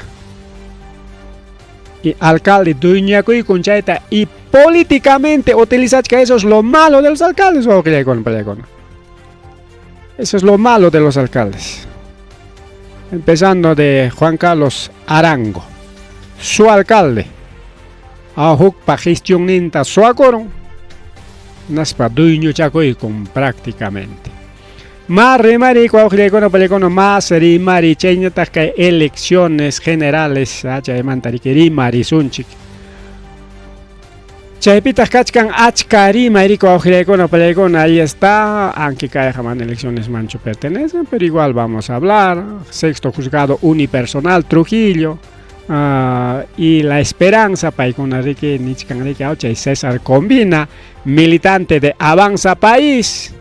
Y alcalde dueñakuykun chayta y políticamente utilizachka eso es lo malo de los alcaldes, wawqillaykuna pallaykuna. Eso es lo malo de los alcaldes. Empezando de Juan Carlos Arango, su alcalde. A hukpa gestionninta suwakurun, naspa dueñochakuykun prácticamente. Más rimari wawqillaykuna pallaykuna, más rimari chayñataq kay elecciones generales, chaymanta riki rimarisunchik. Chaypitaq kachkan achka rimay riki wawqillaykuna pallaykuna, ahí está, aunque kayqa mana elecciones manchu pertenecen, pero igual vamos a hablar. Sexto juzgado unipersonal Trujillo, y La Esperanza, paykuna riki nichkan riki chay César Combina, militante de Avanza País,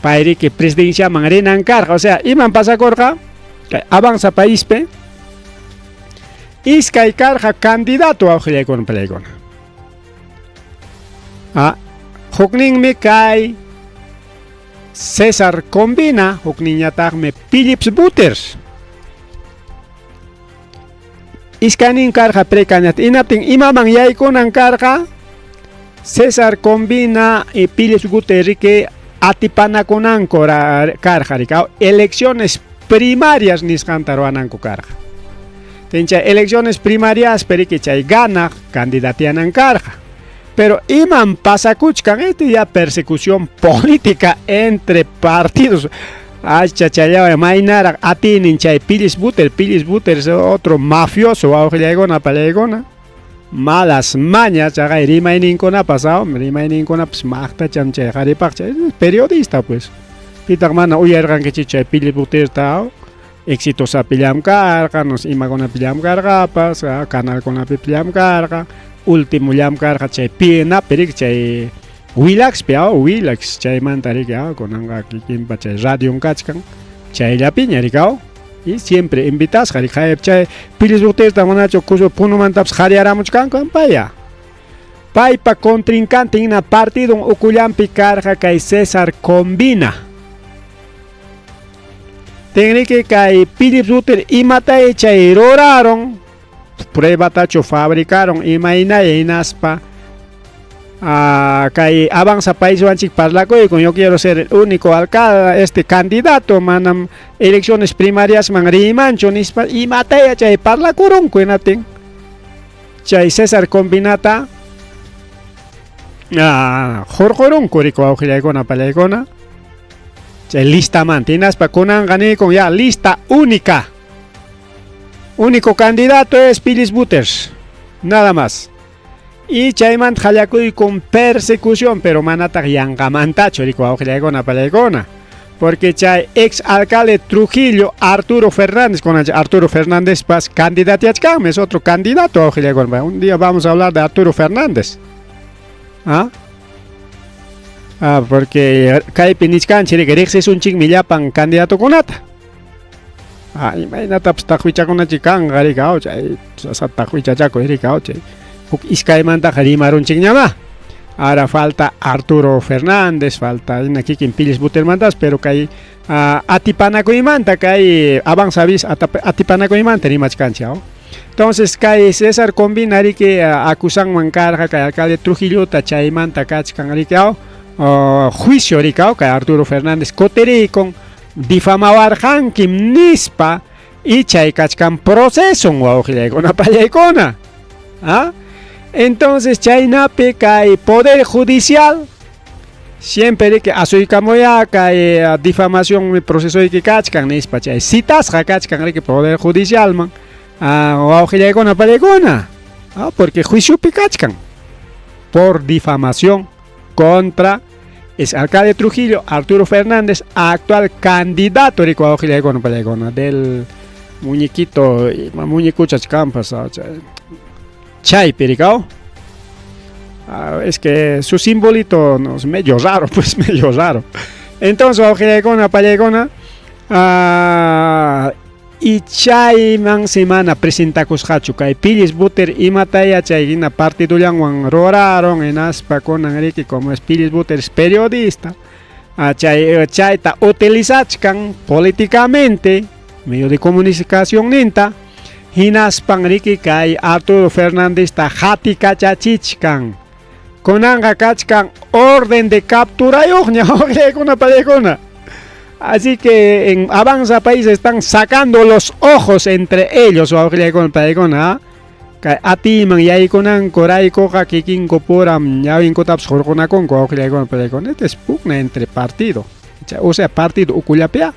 pay riki presidenciaman rinan karqa, o sea, iman pasakurqa kay Avanza Paispi iskay karqa candidato wawqillaykuna pallaykuna. Hukninmi kay César Combina, hukninñataqmi Phillips Butters. Iskaynin karqa precandidato. Hinaptin imaman yaykunan karqa César Combina y Phillips Butters riki atipanakunanku karqa riki, elecciones primarias nisqanta ruwananku karqa. Tinchay elecciones primarias riki chay ganaq candidatianan karqa. Pero iman pasakuchkan, este ya persecución política entre partidos. Acha challawa maynaraq atinin chay Phillips Butter, Phillips Butter es otro mafioso, wawqillaykuna pallaykuna. Malas mañas, chaqay rimayninkunapas, rimayninkunapas maqtacham chay qaripaq, chay periodista pues. Pitaq mana uyarqankichik chay Phillips Butterta, Exitosapi llamkarqa, no sé, imakunapi llamkarqapas, canalkunapi llamkarqa, último llamkarqa chay PNApi riki chay Willaxpi, Willax chaymanta riki, kunanqa kikinpa chay radion kachkan, chayllapiña riki, y siempre invitasqa riki, chay Phillips Butterta manachu punumantapas qhariyaramuchkanku paya. Paypa contrincante hina partidon ukullampi karqa kay César Combina. Tenriki kay Phillips Butter imata chay ruraron, pruebatachu fabricaron imaynaya hinaspa kay Avanza País wanchik parlakuykun, yo quiero ser el único alcalde, este candidato, manam elecciones primarias man rimanchu nispa imataya chay parlakurunku hinaptin chay César Combinata hurqurunku riki wawqillaykuna pallaykuna chay listamanta hinaspa kunanqa niykun ya lista única, único candidato es Phillips Butters, nada más. Y chaymanta qallakuykun persecución, pero manataq yanqamantachu riki wawqillaykuna pallaykuna, porque chay ex alcalde Trujillo, Arturo Fernández, con Arturo Fernández pas candidatiachkanmi, es otro candidato wawqillaykuna. Un día vamos a hablar de Arturo Fernández. ¿Ah? Porque kaypi nichkanchik riki riqsisunchikmi llapan candidatokunata. Imaynatapas taqwichakunachik kanqa riki, chay sasa taqwichachakuy riki, chay huk iskaymantaqa rimarunchikñamá. Ahora falta Arturo Fernández, falta hina kikin Phillips Buttermantas, pero kay atipanakuymanta kay Avanza País atipanakuymanta rimachkanchik. Entonces kay César Combina riki acusanman karqa kay alcalde Trujillota chaymanta kachkan riki, juicio riki, kay Arturo Fernández kutirikun difamawarqankim nispa y chay kachkan proceso wawqillaykuna pallaykuna. Entonces chaynapi kay poder judicial siempre riki asuykamuya kay difamación mi procesoyki kachkan nispa chay citasqa kachkan riki poder judicialman wawqillaykuna pallaykuna, porque juiciopi kachkan por difamación contra es alcalde Trujillo, Arturo Fernández, actual candidato riki wawqillaykuna pallaykuna del muñequito, muñecuchas campas, chaypi riki. Es que su simbolito no, es medio raro, pues medio raro. Entonces, wawqillaykuna pallaykuna, y chayman semana presentakusqachu kay Phillips Butter imataya chay hina partidullanwan ruraron hinaspa kunan riki como es Phillips Butter es periodista, chay chayta utilizachkan políticamente medio de comunicación ninta. Hinaspan riki kay Arturo Fernándezta hatikachachichkan. Kunanqa kachkan orden de capturayuqña wawqillaykuna pallaykuna. Así que en Avanza País están sacando los ojos entre ellos wawqillaykuna pallaykuna. Kay atiyman yaykunankuraykuqa kikinku puram ñawinkutapas hurqunakunku wawqillaykuna pallaykuna. Este es pugna entre partido. O sea, partido ukullapia.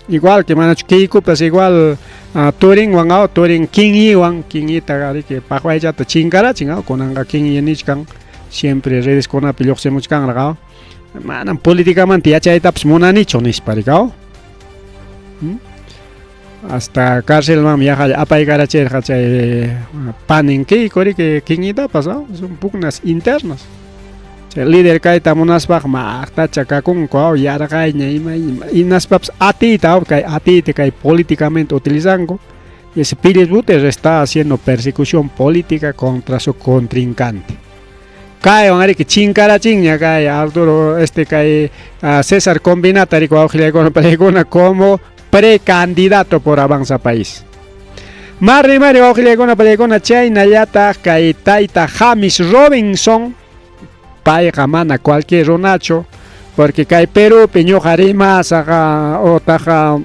Igual que manachu Keikopas igual turinwan aw turin Kinyiwan Kinyita riki paqwaychata chinkarachin aw kunanqa Kinyi nichkan siempre redeskunapi lluqsimuchkanraq aw manam políticamanta yachaytapas munanichu nispa riki aw hasta carcelmanmi yaqalla apaykarachirqa chay panin Keiko riki Kinyitapas aw son pugnas internas. Chay líder kayta munaspaqa maqtacha kakunku aw yarqayña ima hinaspapas atiyta aw kay atiyta kay políticamente utilizanku y ese Pérez Buter está haciendo persecución política contra su contrincante. Kaywan ariki chinkarachinña kay Arturo este kay César Combinata riki wawqillaykuna paykuna como precandidato por Avanza País. Marri mari wawqillaykuna pallaykuna chaynallataq kay tayta James Robinson payqa mana cualquier runachu porque kay Perupi ñuqa rimasaqa utaqa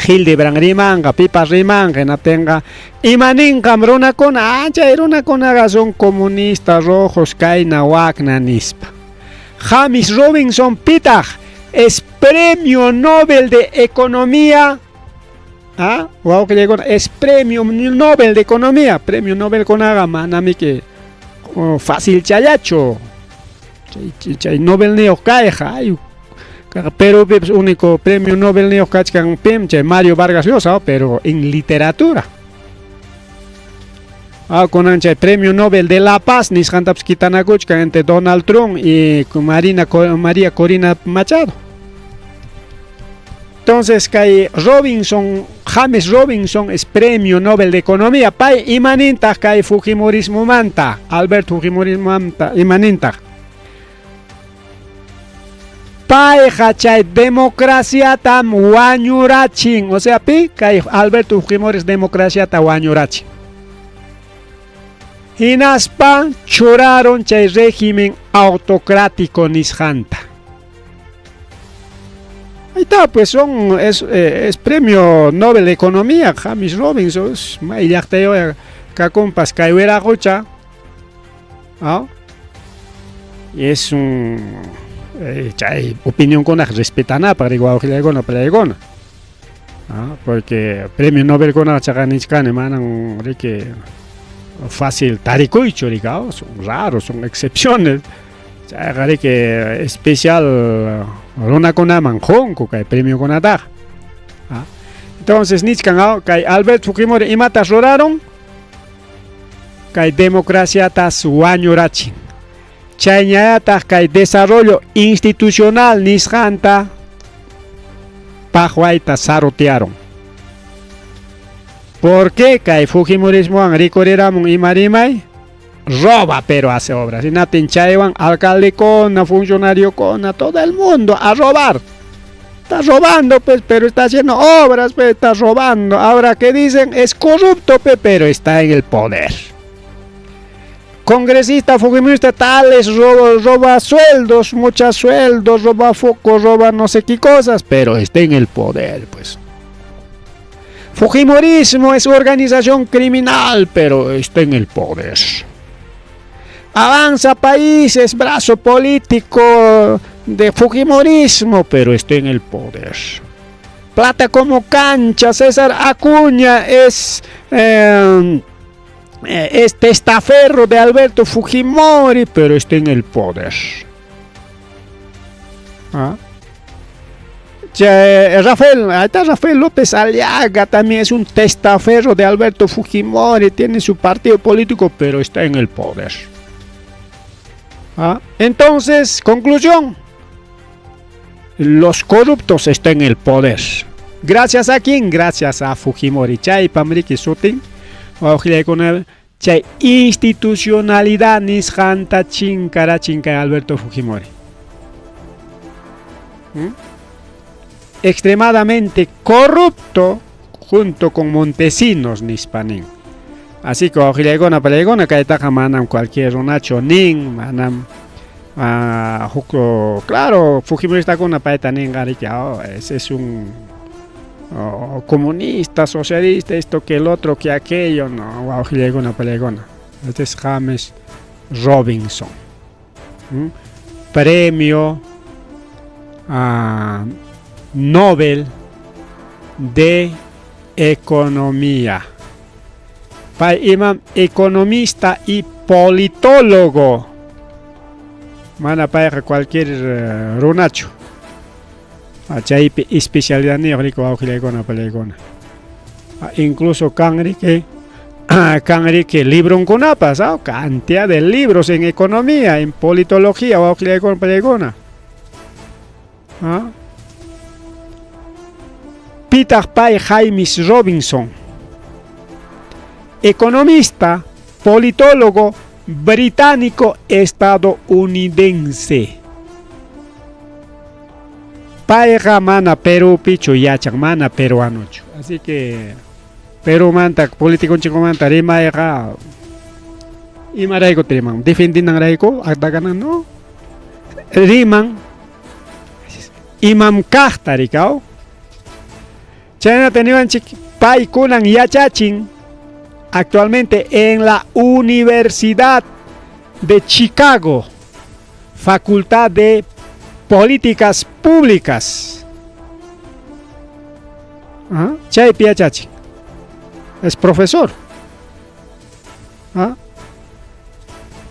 Hildebrand rimanqa pipas rimanqa hinaptinqa imaninqam runakuna chay runakunaqa son comunistas rojos kayna wakna nispa. James Robinson pitaq es premio Nobel de Economía. Ah, wawqillaykuna es premio Nobel de Economía, premio Nobel kunaqa manamiki fácil challachu. Chay chay Nobel niyuq kayqa ay Perupipas único premio Nobel niyuq kachkan pim chay Mario Vargas Llosa, pero en literatura. Ah, kunan chay premio Nobel de la Paz nisqantapas kitanakuchkan entre Donald Trump y Marina María Corina Machado. Entonces kay Robinson, James Robinson es premio Nobel de Economía. Pay imanintaq kay Fujimorismomanta, Alberto Fujimorismomanta imanintaq. Payqa chay democraciatam wañurachin, o sea, pi kay Alberto Fujimori democraciata wañurachin. Hinaspa churaron chay régimen autocrático nisqanta. Ahí está, pues son, es premio Nobel de Economía, James Robinson, may llaqtayuq kakunpas kay wiraqucha. ¿Ah? Y es un chay opinionkunaq respetanapaq riki wawqillaykuna pallaykuna. ¿Ah? Porque premio Nobel kunaqa chaqa nichkani manan riki fácil tarikuychu riki, son raros, son excepciones. Chayqa riki especial runakunaman qunku kay premiokunataqa. ¿Ah? Entonces nichkan kay Alberto Fujimori imatas ruraron? Kay democraciatas wañurachin. Chayñallataq kay desarrollo institucional nisqanta paqwayta sarutearon. ¿Por qué kay Fujimorismowan rikuriramun ima rimay? Roba pero hace obras. Hinaptin chaywan alcaldekuna, funcionariokuna, todo el mundo a robar. Está robando, pues, pero está haciendo obras, pues, está robando. Ahora, ¿qué dicen? Es corrupto, pues, pero está en el poder. Congresista fujimorista tales roba, roba sueldos, muchos sueldos, roba focos, roba no sé qué cosas, pero está en el poder, pues. Fujimorismo es organización criminal, pero está en el poder. Avanza Países, brazo político de Fujimorismo, pero está en el poder. Plata como cancha, César Acuña es testaferro de Alberto Fujimori, pero está en el poder. ¿Ah? Rafael, ahí está Rafael López Aliaga, también es un testaferro de Alberto Fujimori, tiene su partido político, pero está en el poder. ¿Ah? Entonces, conclusión, los corruptos están en el poder. ¿Gracias a quién? Gracias a Fujimori. Chaypam riki sutin, chay institucionalidad nisqanta chinkarachin kay Alberto Fujimori. Extremadamente corrupto, junto con Montesinos nispa nin. Así que wawqillaykuna palaykuna kaytaqa manam cualquier runachu nin, manam huk claro fujimoristakuna payta ninqa riki, oh, ese es un comunista, socialista, esto que el otro, que aquello, no, wawqillaykuna palaykuna. Este es James Robinson. Premio Nobel de Economía. Pay imam economista y politólogo. Mana payqa cualquier runachu. Chaypi especialidadniyuq riki wawqillaykuna palaykuna. Incluso kan riki kan riki libronkunapas, cantidad de libros en economía, en politología, wawqillaykuna palaykuna. Pitaq pay James Robinson? Economista, politólogo británico estadounidense. Payqa mana Perúpichu yachan, mana peruanochu. Así que Perumanta políticonchikmanta rimayqa imarayku riman, defendinanrayku atakanan no. Riman imam kaqta rikaw. Chaynata niwanchik paykunan yachachin actualmente en la Universidad de Chicago, Facultad de Políticas Públicas. Chaypi yachachin. Es profesor.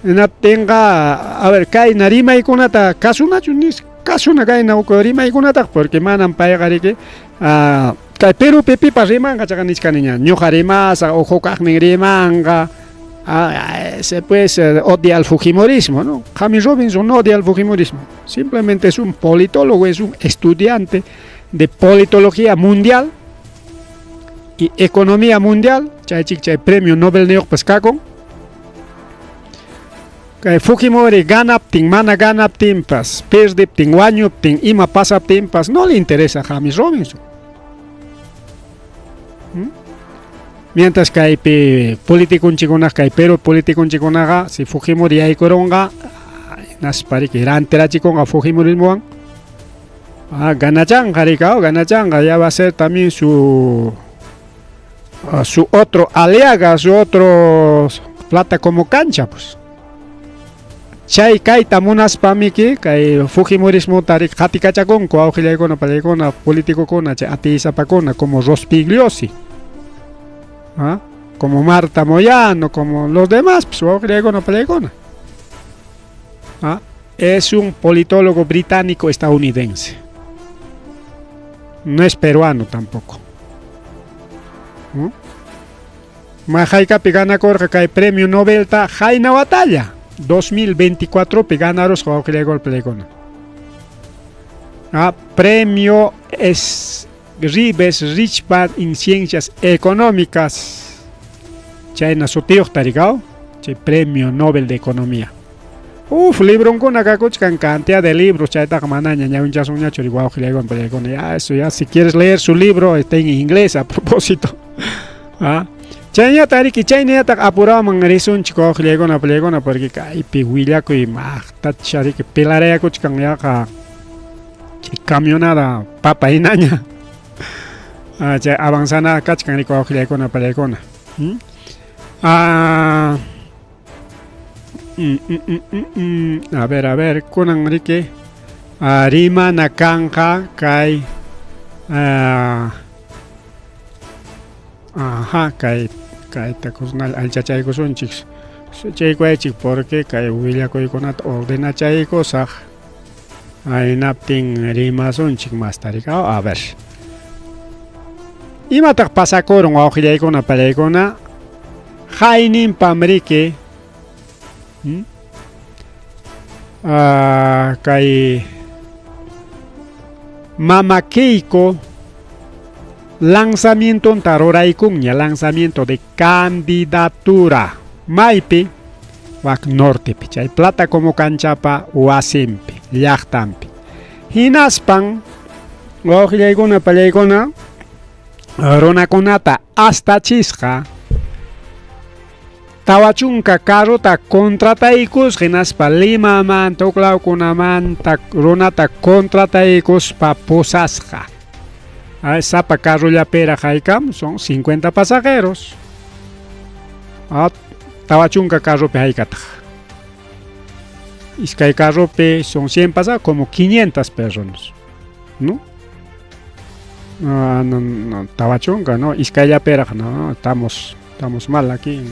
Hinaptinqa, a ver, kayna rimaykunata kasunachu nis kasuna kayna huk rimaykunataqa porque manam payqa riki kay Perupi pipas rimanqa chaqa nichkaniña ñuqa rimasaq o huk kaqnin rimanqa, ese pues odia al fujimorismo, ¿no? James Robinson no odia al fujimorismo, simplemente es un politólogo, es un estudiante de politología mundial y economía mundial, chaychik chay premio Nobel niyuqpas kakun. Kay Fujimori ganaptin, mana ganaptinpas, perdiptin, wañuptin, ima pasaptinpas, no le interesa a James Robinson. Mientras kaypi politiconchikunaqa, kay Perú politiconchikunaqa, si Fujimori yaykurunqa, hinaspa riki rantirachikunqa fujimorismowan, ganachanqa rikaw, ganachanqa, ya va a ser también su otro Aliaga, su otro plata como cancha, pues. Chay kayta munaspamiki kay fujimorismota riki qatikachakunku wawqillaykuna palaykuna políticokuna chay atiysapakuna como Rospigliosi, como Marta Moyano, como los demás, pues wawqillaykuna palaykuna. Es un politólogo británico estadounidense. No es peruano tampoco. Mahaykapi ganakurqa kay premio Nobel ta Jaina Batalla 2024 pi ganarusqa wawqillaykuna palaykuna. Premio es Rives Richman en Ciencias Económicas. Chayna sutiyuqta rikaw, chay premio Nobel de Economía. Uf, libronkuna kakuchkan cantidad de libros, chaytaqa manaña ñawinchasunñachu ri wawqillaykuna palaykuna. Ya eso ya, si quieres leer su libro, está en inglés a propósito. Chaynata riki, chaynataq apuraman risunchik wawqillaykuna palaykuna porque kaypi willakuy maqtacha riki pilarayakuchkan yaqa chay camionada papa hinaña. Chay avanzana kachkan riki wawqillaykuna palaykuna. A ver, kunan riki rimana kanqa kay aha, kay kayta kusnal allchachaykusunchik chaykuychik porque kay willakuykunata ordenachaykusaq aynaptin rimasunchik masta rikaw. A ver, imataq pasakurun wawqillaykuna palaykuna hayninpam riki kay Mama Keiko lanzamientonta ruraykunña, lanzamiento de candidatura maypi wak nortepi chay plata como canchapa wasinpi llaqtanpi hinaspan wawqillaykuna pallaykuna Runakunata astachisqa 40 carrota contrataykusqa hinaspa Limamanta huklawkunamanta runata contrataykuspa pusasqa. Sapa carrollapiraq haykam son 50 pasajeros. 40 carropi haykataq. Iskay carropi son 100 pasajeros como 500 personas. ¿No? No, no, no, 40, no, iskayllapiraq, no, estamos, estamos mal aquí.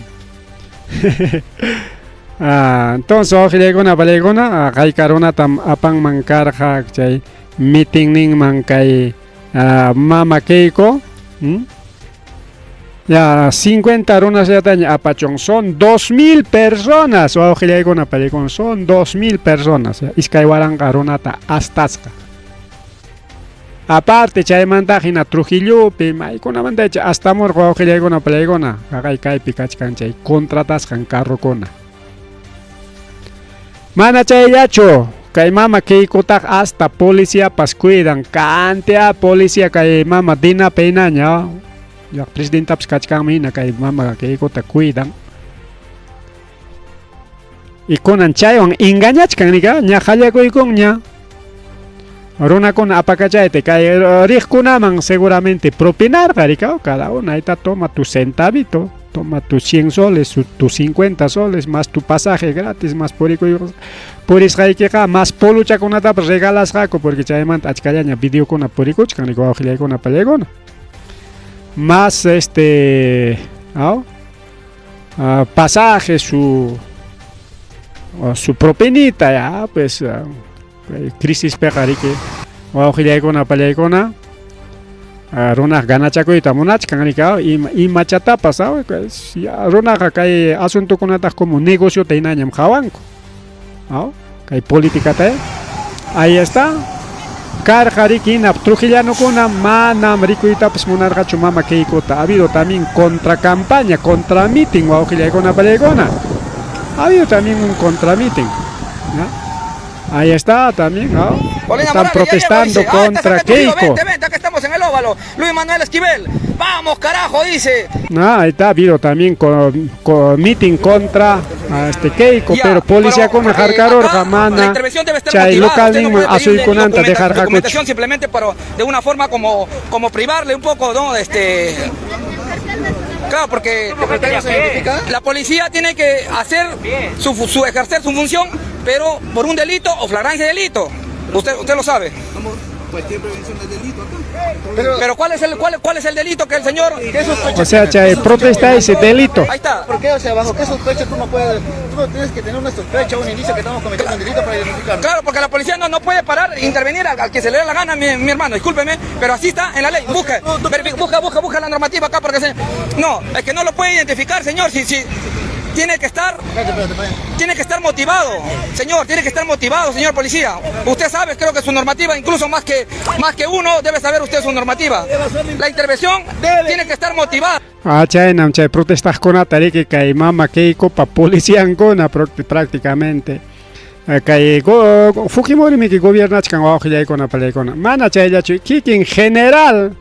Entonces, wawqillaykuna, panillaykuna, hayka runatam apanman karqa chay mitinninman kay mama Keiko. Ya 50 runasllataña apachun, son 2000 personas, wawqillaykuna, panillaykuna, son 2000 personas, 2000 runata astasqa. Aparte chaymanta hina Trujillopi maykunamanta icha astamurqa wawqillaykuna panillaykuna, haqay kaypi kachkan chay contratasqan carrokuna. Mana chayllachu, kay mama Keikotaq hasta policiapas cuidan, cantidad policía kay mama Dina Penaña, ya presidentapas kachkanmi hina kay mama Keikota cuidan. Y kunan chaywan engañachkan nika, ña qallakuykunña. Runakuna apakachayta kay riqkunaman seguramente propinarqa rika, cada uno ahí está, toma tu centavito, toma tus 100 soles, tus 50 soles, más tu pasaje gratis, más purisqaykiqa, más poluchakunatapas regalasqaku, porque chaymanta achkallaña videokuna purikuchkan, rika wawqillaykuna pallaykuna. Más pasaje, su propinita, ya, pues, crisis peqa riki, wawqillaykuna pallaykuna, runaq ganachakuyta munachkan rika, imachatapas, pues, ya, runaqa kay asuntokunataq como negociota hinañam qhawanku, kay políticata, ahí está. Karqa riki hina trujillanokuna manam rikuytapas munarqachu mama Keikota. Ha habido también contra campaña, contra mitin, wawqillaykuna pallaykuna. Ha habido también un contra mitin, ¿no? Ahí está también, ¿no? Paulina Están Morales, ya llegó, protestando dice. Ah, contra está acá Trujillo. Keiko. Vente, vente, acá estamos en el óvalo. Luis Manuel Esquivel. Vamos, carajo, dice. Ah, ahí está, ha habido también con mitin contra a este Keiko, Ya, pero policía pero, con Jarcaror, acá Jamana, la intervención debe estar chay motivada. local Usted no ningún puede pedirle asuykunanta dejar jacucho. documentación simplemente, pero de una forma como privarle un poco, ¿no? Claro, porque la policía tiene que hacer su, ejercer su función, pero por un delito o flagrancia de delito. Usted lo sabe. Cualquier prevención del delito acá. Pero ¿cuál es el delito que el señor? ¿Qué sospecha? O sea, chay, protesta ese delito. Ahí está. ¿Por qué? O sea, ¿bajo qué sospecha tú no puedes? Tú no tienes que tener una sospecha o un indicio que estamos cometiendo un delito para identificarlo. Claro, porque la policía no puede parar e intervenir al que se le dé la gana, mi hermano, discúlpeme, pero así está en la ley. Busca, verifica, busca, busca, busca la normativa acá porque se, no, es que no lo puede identificar, señor, si tiene que estar, Espérate, espérate, espérate. tiene que estar motivado, señor, tiene que estar motivado, señor policía. Usted sabe, creo que su normativa, incluso más que uno, debe saber usted su normativa. La intervención tiene que estar motivada. Ah, chaynam chay protestaqkunata riki kay mama Keikopa policiankuna prácticamente. Kay Fujimori miki gobiernachkan wawqillaykuna pallaykuna. Mana chayllachu kikin general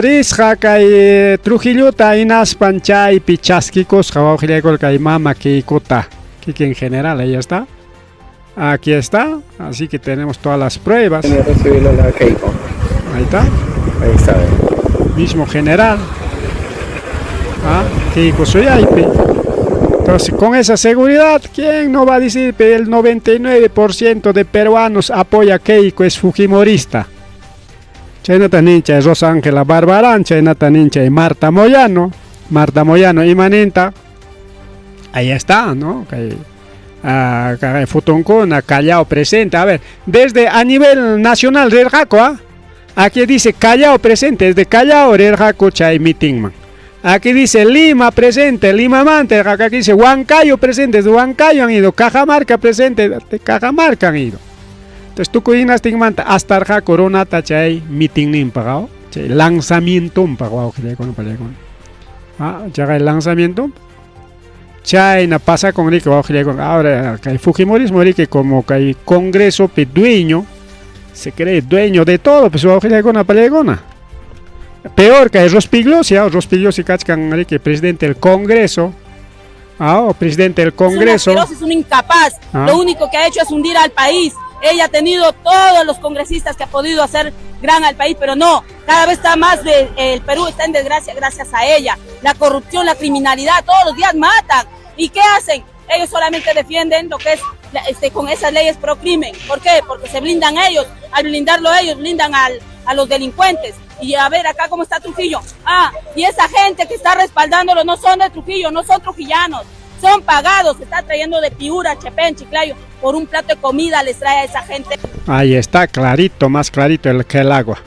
risqa kay Trujillota hinaspan chaypi chaskikusqa wawqillaykuna kay mama Keikota. Kikin general, ahí está. Aquí está, así que tenemos todas las pruebas. Tiene que recibirlo la Keiko. Ahí está. Ahí está. Mismo general. Ah, Keiko Suyaypi. Entonces, con esa seguridad, ¿quién no va a decir que el 99% de peruanos apoya a Keiko, es fujimorista? Chaynata nincha Rosa Ángela Barbarán, chaynata nincha Marta Moyano. Marta Moyano imaninta. Ahí está, ¿no? Kay, ah, kay fotonkuna, Callao presente. A ver, desde a nivel nacional, rirqaku, ¿ah? Aquí dice Callao presente, desde Callao, rirqaku chay mitinman. Aquí dice Lima presente, Lima manta, aquí dice Huancayo presente, desde Huancayo han ido, Cajamarca presente, de Cajamarca han ido. Entonces, tukuy hinastinmanta astarqaku runata chay mitinninpaq, ¿ah? Chay lanzamientonpaq, wawqillaykuna, pallaykuna. Ah, chaqay lanzamiento. Chayna pasa con riki, wawqillaykuna. Ahora, kay fujimorismo riki como kay congreso pe dueño, se cree dueño de todo, pues wawqillaykuna, pallaykuna. Peor kay Rospigliosi, Rospigliosi kachkan riki presidente del Congreso. Ah, presidente del Congreso. Es un asqueroso, es un incapaz. Ah. Lo único que ha hecho es hundir al país. Ella ha tenido todos los congresistas que ha podido hacer gran al país, pero no, cada vez está más de, el Perú está en desgracia gracias a ella. La corrupción, la criminalidad, todos los días matan. ¿Y qué hacen? Ellos solamente defienden lo que es con esas leyes pro crimen. ¿Por qué? Porque se blindan ellos. Al blindarlo ellos, blindan a los delincuentes. Y a ver acá cómo está Trujillo. Ah, y esa gente que está respaldándolo no son de Trujillo, no son trujillanos, son pagados. Se está trayendo de Piura, Chepén, Chiclayo, por un plato de comida les trae a esa gente. Ahí está, clarito, más clarito el que el agua.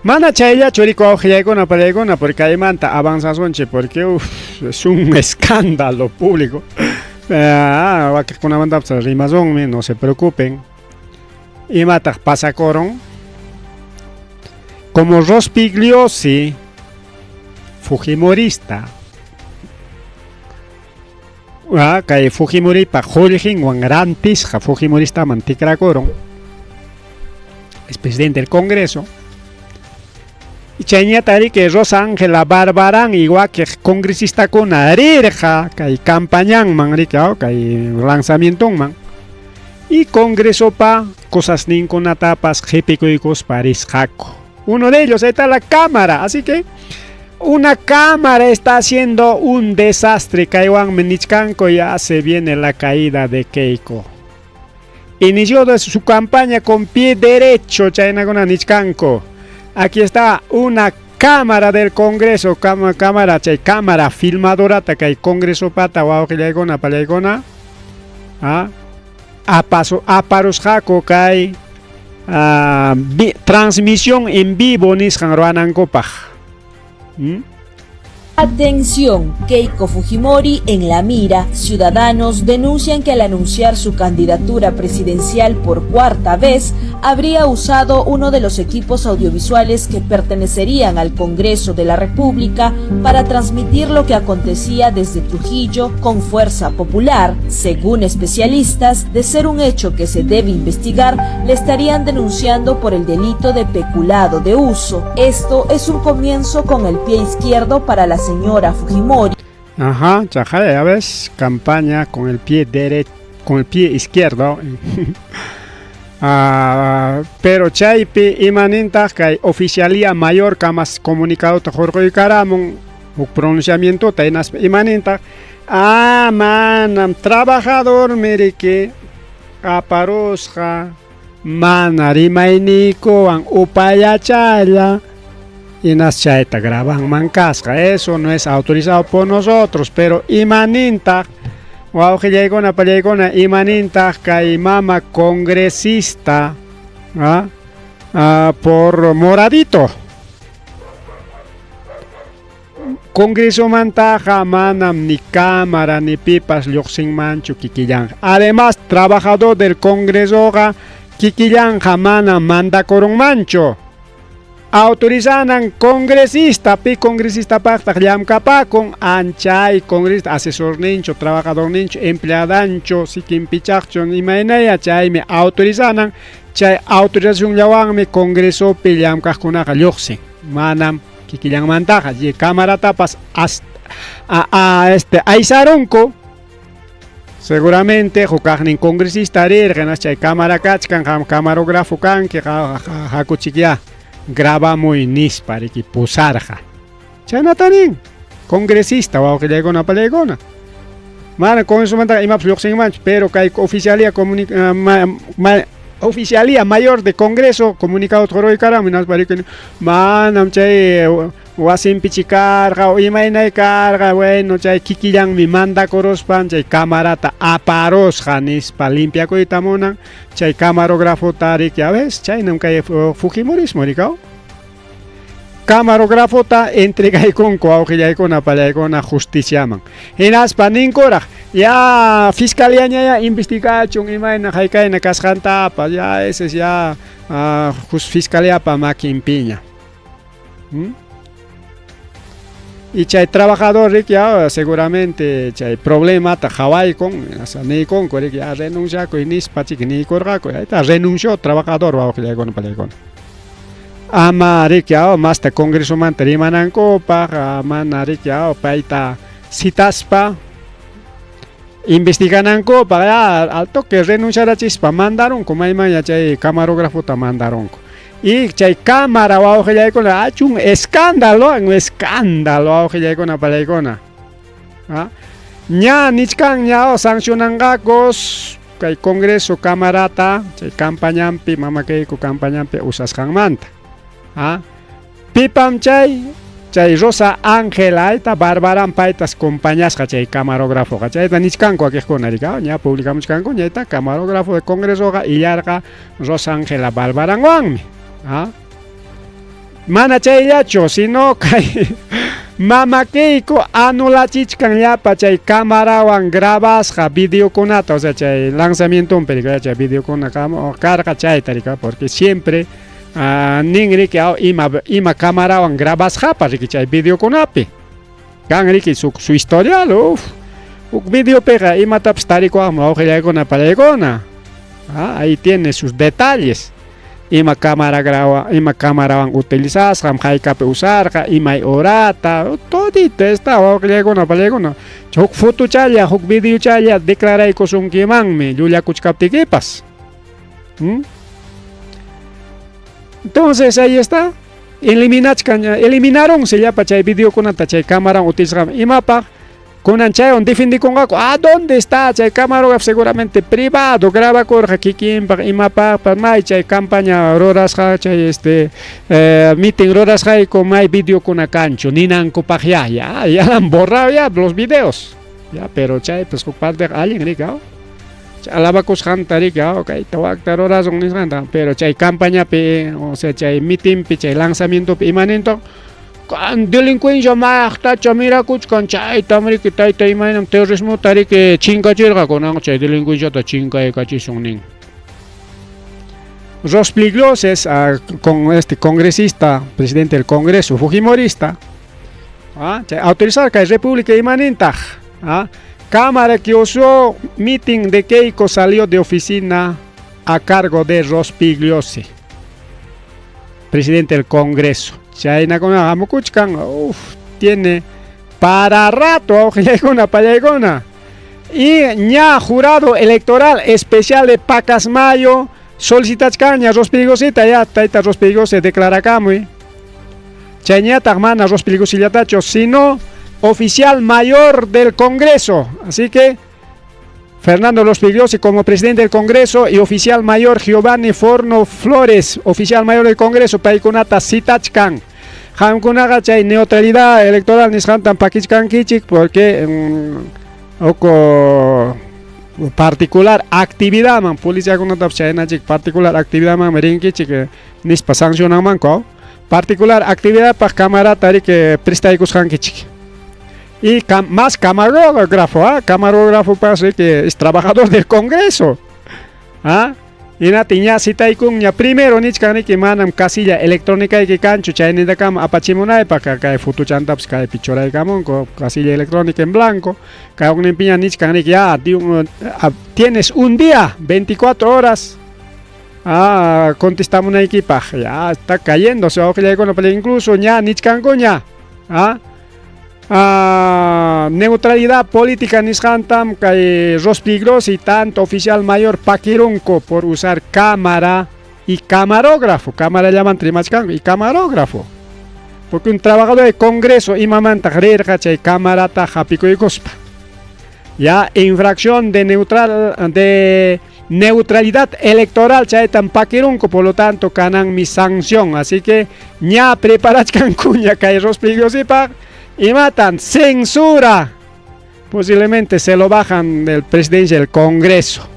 Mana chayllachu riku awqillaykuna pallaykuna porque aymanta avanzasunchik porque uf, es un escándalo público. Ah, wakiqkunamantapas rimasunmi, no se preocupen. Imataq pasakuron? Como Rospigliosi, fujimorista, ah, kay Fujimoripa qullqinwan rantisqa fujimoristaman tikrakuron, es presidente del Congreso. Y chayñata riki Rosa Ángela Barbarán y wakiq congresistakuna rirqa kay campañanman riki, kay lanzamientonman. Y Congresopa cosasninkunatapas qhipikuykuspa risqaku. Uno de ellos, ahí está la cámara, así que una cámara está haciendo un desastre. Kaywanmi nichkanku, ya se viene la caída de Keiko. Inició su campaña con pie derecho, chaynakuna nichkanku. Aquí está una cámara del Congreso, cámara, chay, cámara filmadorata kay Congreso pata wawqillaykuna pallaykuna. Ah, apaso aparusqaku kay transmisión en vivo nisqan ruwanankupaq. Atención, Keiko Fujimori en la mira. Ciudadanos denuncian que al anunciar su candidatura presidencial por cuarta vez, habría usado uno de los equipos audiovisuales que pertenecerían al Congreso de la República para transmitir lo que acontecía desde Trujillo con fuerza popular. Según especialistas, de ser un hecho que se debe investigar, le estarían denunciando por el delito de peculado de uso. Esto es un comienzo con el pie izquierdo para la señora Fujimori. Ajá, ya ves, campaña con el pie derecho, con el pie izquierdo. Ah, pero chaypi imanintaq kay oficialía mayor kamas comunicado hurquykaramun huk pronunciamientota hinaspa imanintaq ah manam trabajador miriki aparusqa mana rimayniykuwan upallachalla hinas chayta grabanman kasqa. Eso no es autorizado por nosotros, pero imanintaq wawqillaykuna pallaykuna imanintaq kay mama congresista por moradito Congresomantaqa manam ni cámara ni pipas lluqsinmanchu kikillanqa. Además, trabajador del Congresoqa kikillanqa manam mandakurunmanchu. Autorizanan congresista, pi congresista paqtaq llamkapakun, anchay congresista, asesorninchu, trabajadorninchu, empleadanchu, sikinpichaqchu, imaynaya chaymi autorizanan, chay autorizacionllawanmi congresopi llamkaqkunaqa lluqsin. Manam kikillanmantaqa, y camaratapas aysarunku. Seguramente hukaqnin congresista rirqa, chay cámara kachkan, qam camarógrafo kanki, hakuchikya grabamuy nispa riki pusarqa. Chaynata nin congresista wawqillaykuna pallaykuna. Mana congresomantaqa imapas lluqsinmanchu, pero kay oficialía oficialía mayor de Congreso comunicado hurquykaramun hinaspa riki manam chay wasinpi karqa o imaynay karqa, bueno, chay kikillanmi mandakuruspan chay camarata aparusqa nispa limpiakuyta munan chay camarógrafota riki, a ves, chaynam kay fujimorismo rikaw. Camarógrafota entregaykunku wawqillaykuna pallaykuna justiciaman. Hinaspa ninkuraq ya fiscalía ya investigachun imayna haykayna kasqantapas, ya ese es ya fiscalíapa makinpiña. Y chay trabajador riki ya seguramente chay problemata hawaykun, niykunku riki ya renunciakuy nispa chiki niykurqaku, ahí está, renunció trabajador wawqillaykuna pallaykuna. Ama riki aw masta congresomanta rimanankupaq, mana riki aw payta citaspa investiganankupaq, ya al toque renunciarachispa mandarunku maymanya chay camarógrafota mandarunku. Y chay cámara wawqillaykuna hachu un escándalo, un escándalo wawqillaykuna palaykuna. ¿Ah? Ña nichkan ña sancionanqakus kay Congreso camarata chay campañanpi Mama Keiko campañanpi usasqanmanta. ¿Ah? Pipam chay chay Rosa Ángela ayta Barbaran paytas compañasqa chay camarógrafoqa chayta nichkanku wakiqkuna rika ña publicamuchkanku ñayta camarógrafo de Congresoqa illarqa Rosa Ángela Barbaranwanmi. ¿Ah? Mana chayllachu, sino kay Mama Keiko anulachichkan llapa chay camarawan grabasqa videokunata, o sea, chay lanzamientonpi rika, chay videokuna karqa chayta rika, porque siempre nin riki ima, ima camarawan grabasqapa riki chay videokunapi. Kan riki su, su historial, uf. Huk videopiqa imatapas tarikuwaqmi wawqillaykuna palaykuna. Ahí tiene sus detalles. Ima cámara graba, ima camarawan utilizasqam, haykapi usarqa, imay horata, todito está wawqillaykuna palaykuna. Huk fotochalla, huk videochalla declaraykusunkimanmi llullakuchkaptikipas. Entonces ahí está. Eliminachkan, eliminaronse llapa chay videokunata chay cámara utilizasqam imapaq kunan chaywan defendikunqaku. Ah, ¿dónde está chay camarógrafo? Seguramente privado grabakurqa kikinpaq imapaqpas may chay campaña rurasqa chay este meeting rurasqayku may videokuna kanchu ninankupaq ya ya ya han borrado ya los videos. Ya, pero chay pues huk parteqa allin rika. Alabakusqanta rika, kayta wakta rurasun nisqanta, pero chay campañapi, o sea, chay meetingpi, chay lanzamientopi imanintoq kan delincuencia maqtacha mirakuchkan chaytam riki tayta imaynam terrorismota riki chinkachirqa kunan chay delincuenciata chinkaykachisun nin. Rospigliosi con este congresista, presidente del Congreso Fujimorista, chay autorizar kay República imanintaq, cámara que usó meeting de Keiko salió de oficina a cargo de Rospigliosi, presidente del Congreso. Chaynakuna hamukuchkan, uf, tiene para rato, wawqillaykuna pallaykuna. Y ña jurado electoral especial de Pacasmayo solicitachkanña Rospigliosita, ya tayta Rospigliosi declarakamuy. Chayñataq mana Rospigliosillatachu, sino oficial mayor del Congreso. Así que Fernando Rospigliosi como presidente del Congreso y oficial mayor Giovanni Forno Flores, oficial mayor del Congreso, paykunata citachkan. Qamkunaqa chay neutralidad electoral nisqantan pakichkankichik porque oko particular actividadman policiakunatapas chaynachik particular actividadmanmi rinkichik nispa sancionanmanku. Particular actividadpaq camarata riki prestaykusqankichik. Y más camarógrafo, ¿ah? Camarógrafo pas riki es trabajador del Congreso. ¿Ah? Hinati ña citaykunña primero nichkan riki manam casilla electrónica kanchu chaynintakama apachimunaypaq kay fotochantapas kaypi churaykamunku casilla electrónica en blanco. Kay hukninpiña nichkan riki ya tienes un día, 24 horas contestamunaykipaq. Ya está cayéndose wawqillaykuna, pero incluso ña nichkankuña. ¿Ah? Neutralidad política nisqantam kay Rospigliosi tanto oficial mayor pakirunku por usar cámara y camarógrafo, cámara llaman rimachkanku y camarógrafo. Porque un trabajador de Congreso imamantaq rirqa chay camarata hapikuykuspa. Ya infracción de neutral de neutralidad electoral chaytan pakirunku, por lo tanto kanan mi sanción. Así que ña preparachkankuña kay Rospigliosipaq y matan censura. Posiblemente se lo bajan del presidencia del Congreso.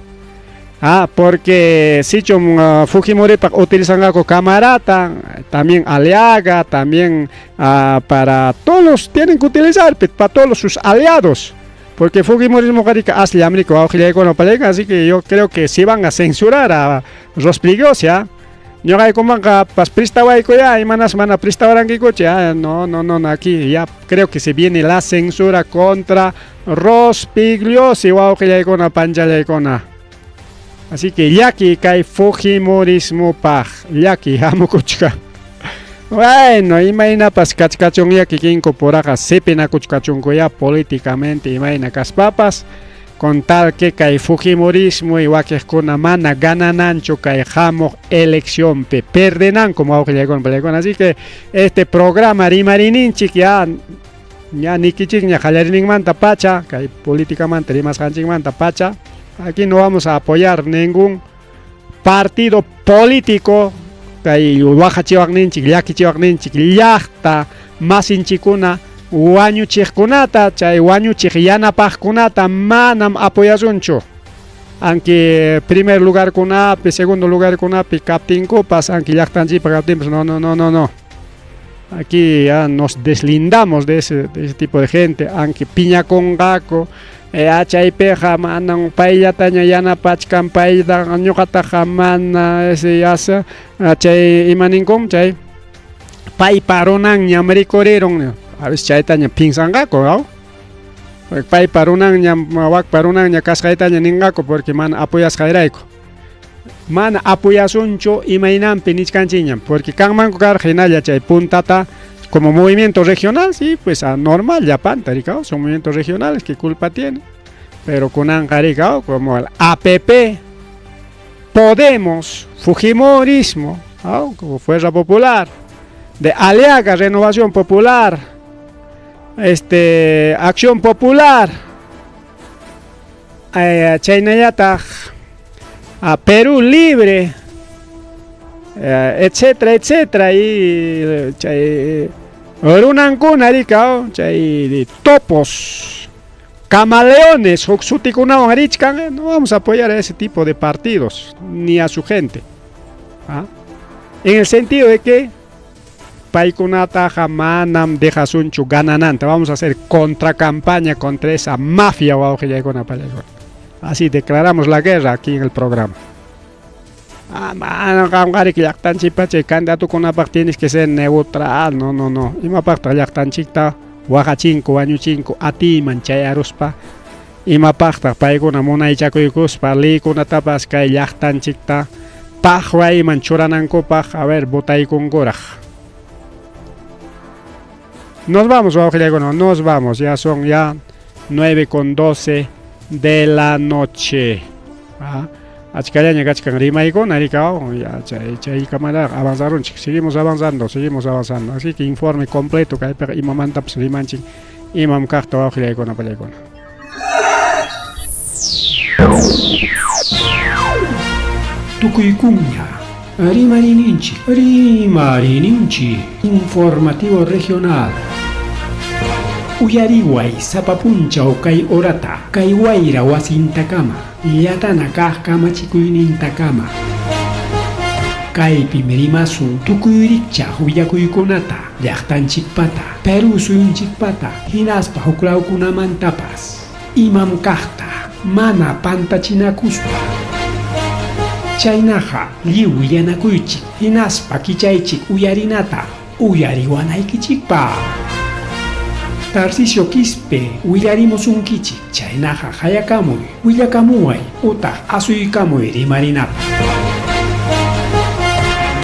Ah, porque sichum Fujimoripaq utilizanqaku camarata, también Aliaga, también para todos los tienen que utilizar, para todos sus aliados. Porque Fujimorismo qarika asllam riki wawqillaykuna palayka, así que yo creo que si van a censurar a Rospigliosi, ñuqaykumanqa pas prestawayku ya, imanas mana prestawarankikuchu, ya, no, no, no, aquí ya creo que se viene la censura contra Rospigliosi, wawqillaykuna panchallaykuna. Así que llaki kay Fujimorismopaq, llaki hamukuchka. Bueno, imaynapas kachkachunya kikinku puraqa sipinakuchkachunkuyá políticamente imayna kaspapas, con tal que kay fujimorismo y wakiqkuna mana ganananchu kay hamuq eleccionpi, perdenanku wawqillaykuna pallaykuna. Así que este programa rimarininchik ya ña nikichikña qallariyninmanta pacha, kay políticamanta rimasqanchikmanta pacha, aquí no vamos a apoyar ningún partido político kay waqachiwaqninchik, llakichiwaqninchik, llaqta masinchikuna wañuchiqkunata, chay wañuchiq yanapaqkunata manam apoyasunchu. Aunque primer lugarkunapi, segundo lugarkunapi kaptinkupas, aunque llaqtanchikpa kaptinpas, no, no, no, no, no. Aquí ya nos deslindamos de ese tipo de gente, aunque piñakunqaku, chaypiqa manan payllataña yanapachkan, payta ñuqataqa mana ese yasa, chay imaninkum, chay paypa runanñam rikurirun, a veces chaytaña pinsanqaku, ¿no? Paypa runanñam, wakpa runanña kasqaytaña ninqaku porque mana apoyasqayrayku. Mana apoyasunchu imaynanpi nichkanchikñam, porque kanmanku karqa hinalla chay puntata como movimiento regional, sí, pues anormal, llapanta, rikao, son movimientos regionales, ¿qué culpa tiene? Pero kunanqa rikao, como el APP, Podemos, Fujimorismo, ¿no? Como Fuerza Popular, de Aliaga, Renovación Popular, Acción Popular, chaynallataq, a Perú Libre, etcétera, etcétera, y chay runankuna rikao, chay topos, camaleones, huk sutikunawan richkan, no vamos a apoyar a ese tipo de partidos, ni a su gente. ¿Ah? En el sentido de que paykunataqa manam dejasunchu ganananta, vamos a hacer contracampaña contra esa mafia wawqillaykuna pallaykuna. Así declaramos la guerra aquí en el programa. Ah, mano, qamqariki llaqtanchikpa chay candidatukunapaq tienes que ser neutral. No, no, no. Imapaqtaq llaqtanchikta waqachinku, wañuchinku, atiyman chayaruspa. Imapaqtaq paykuna munaychakuykuspa leykunatapas kay llaqtanchikta paqwayman churanankupaq, a ver, votaykunkuraq. Nos vamos, wawqillaykuna, nos vamos. Ya son ya 9:12 de la noche. Ah, achkallaña kachkan rimaykuna, rikao, ya chay chaykamaraqa avanzarunchik, seguimos avanzando, seguimos avanzando. Así que informe completo kaypiqa imamantapas rimanchik, imam kaqta wawqillaykuna pallaykuna. Tukuykuña rimarininchik, rimarininchik, informativo regional. Uyariway sapa punchaw kay horata, kay wayra wasintakama, llatana kaq kamachikuynintakama. Kaypim rimasun tukuy rikchaq willakuykunata, llaqtanchikpata, Perú suyunchikpata, hinaspa huklawkunamantapas. Imam kaqta, mana pantachinakuspa. Chaynaqa lliw willanakuychik, hinaspa kichaychik uyarinata, uyariwanaykichikpaq. Tarcisio Quispe willarimusunkichik, chaynaqa hayakamuy, willakamuway, utaq asuykamuy rimarinapaq.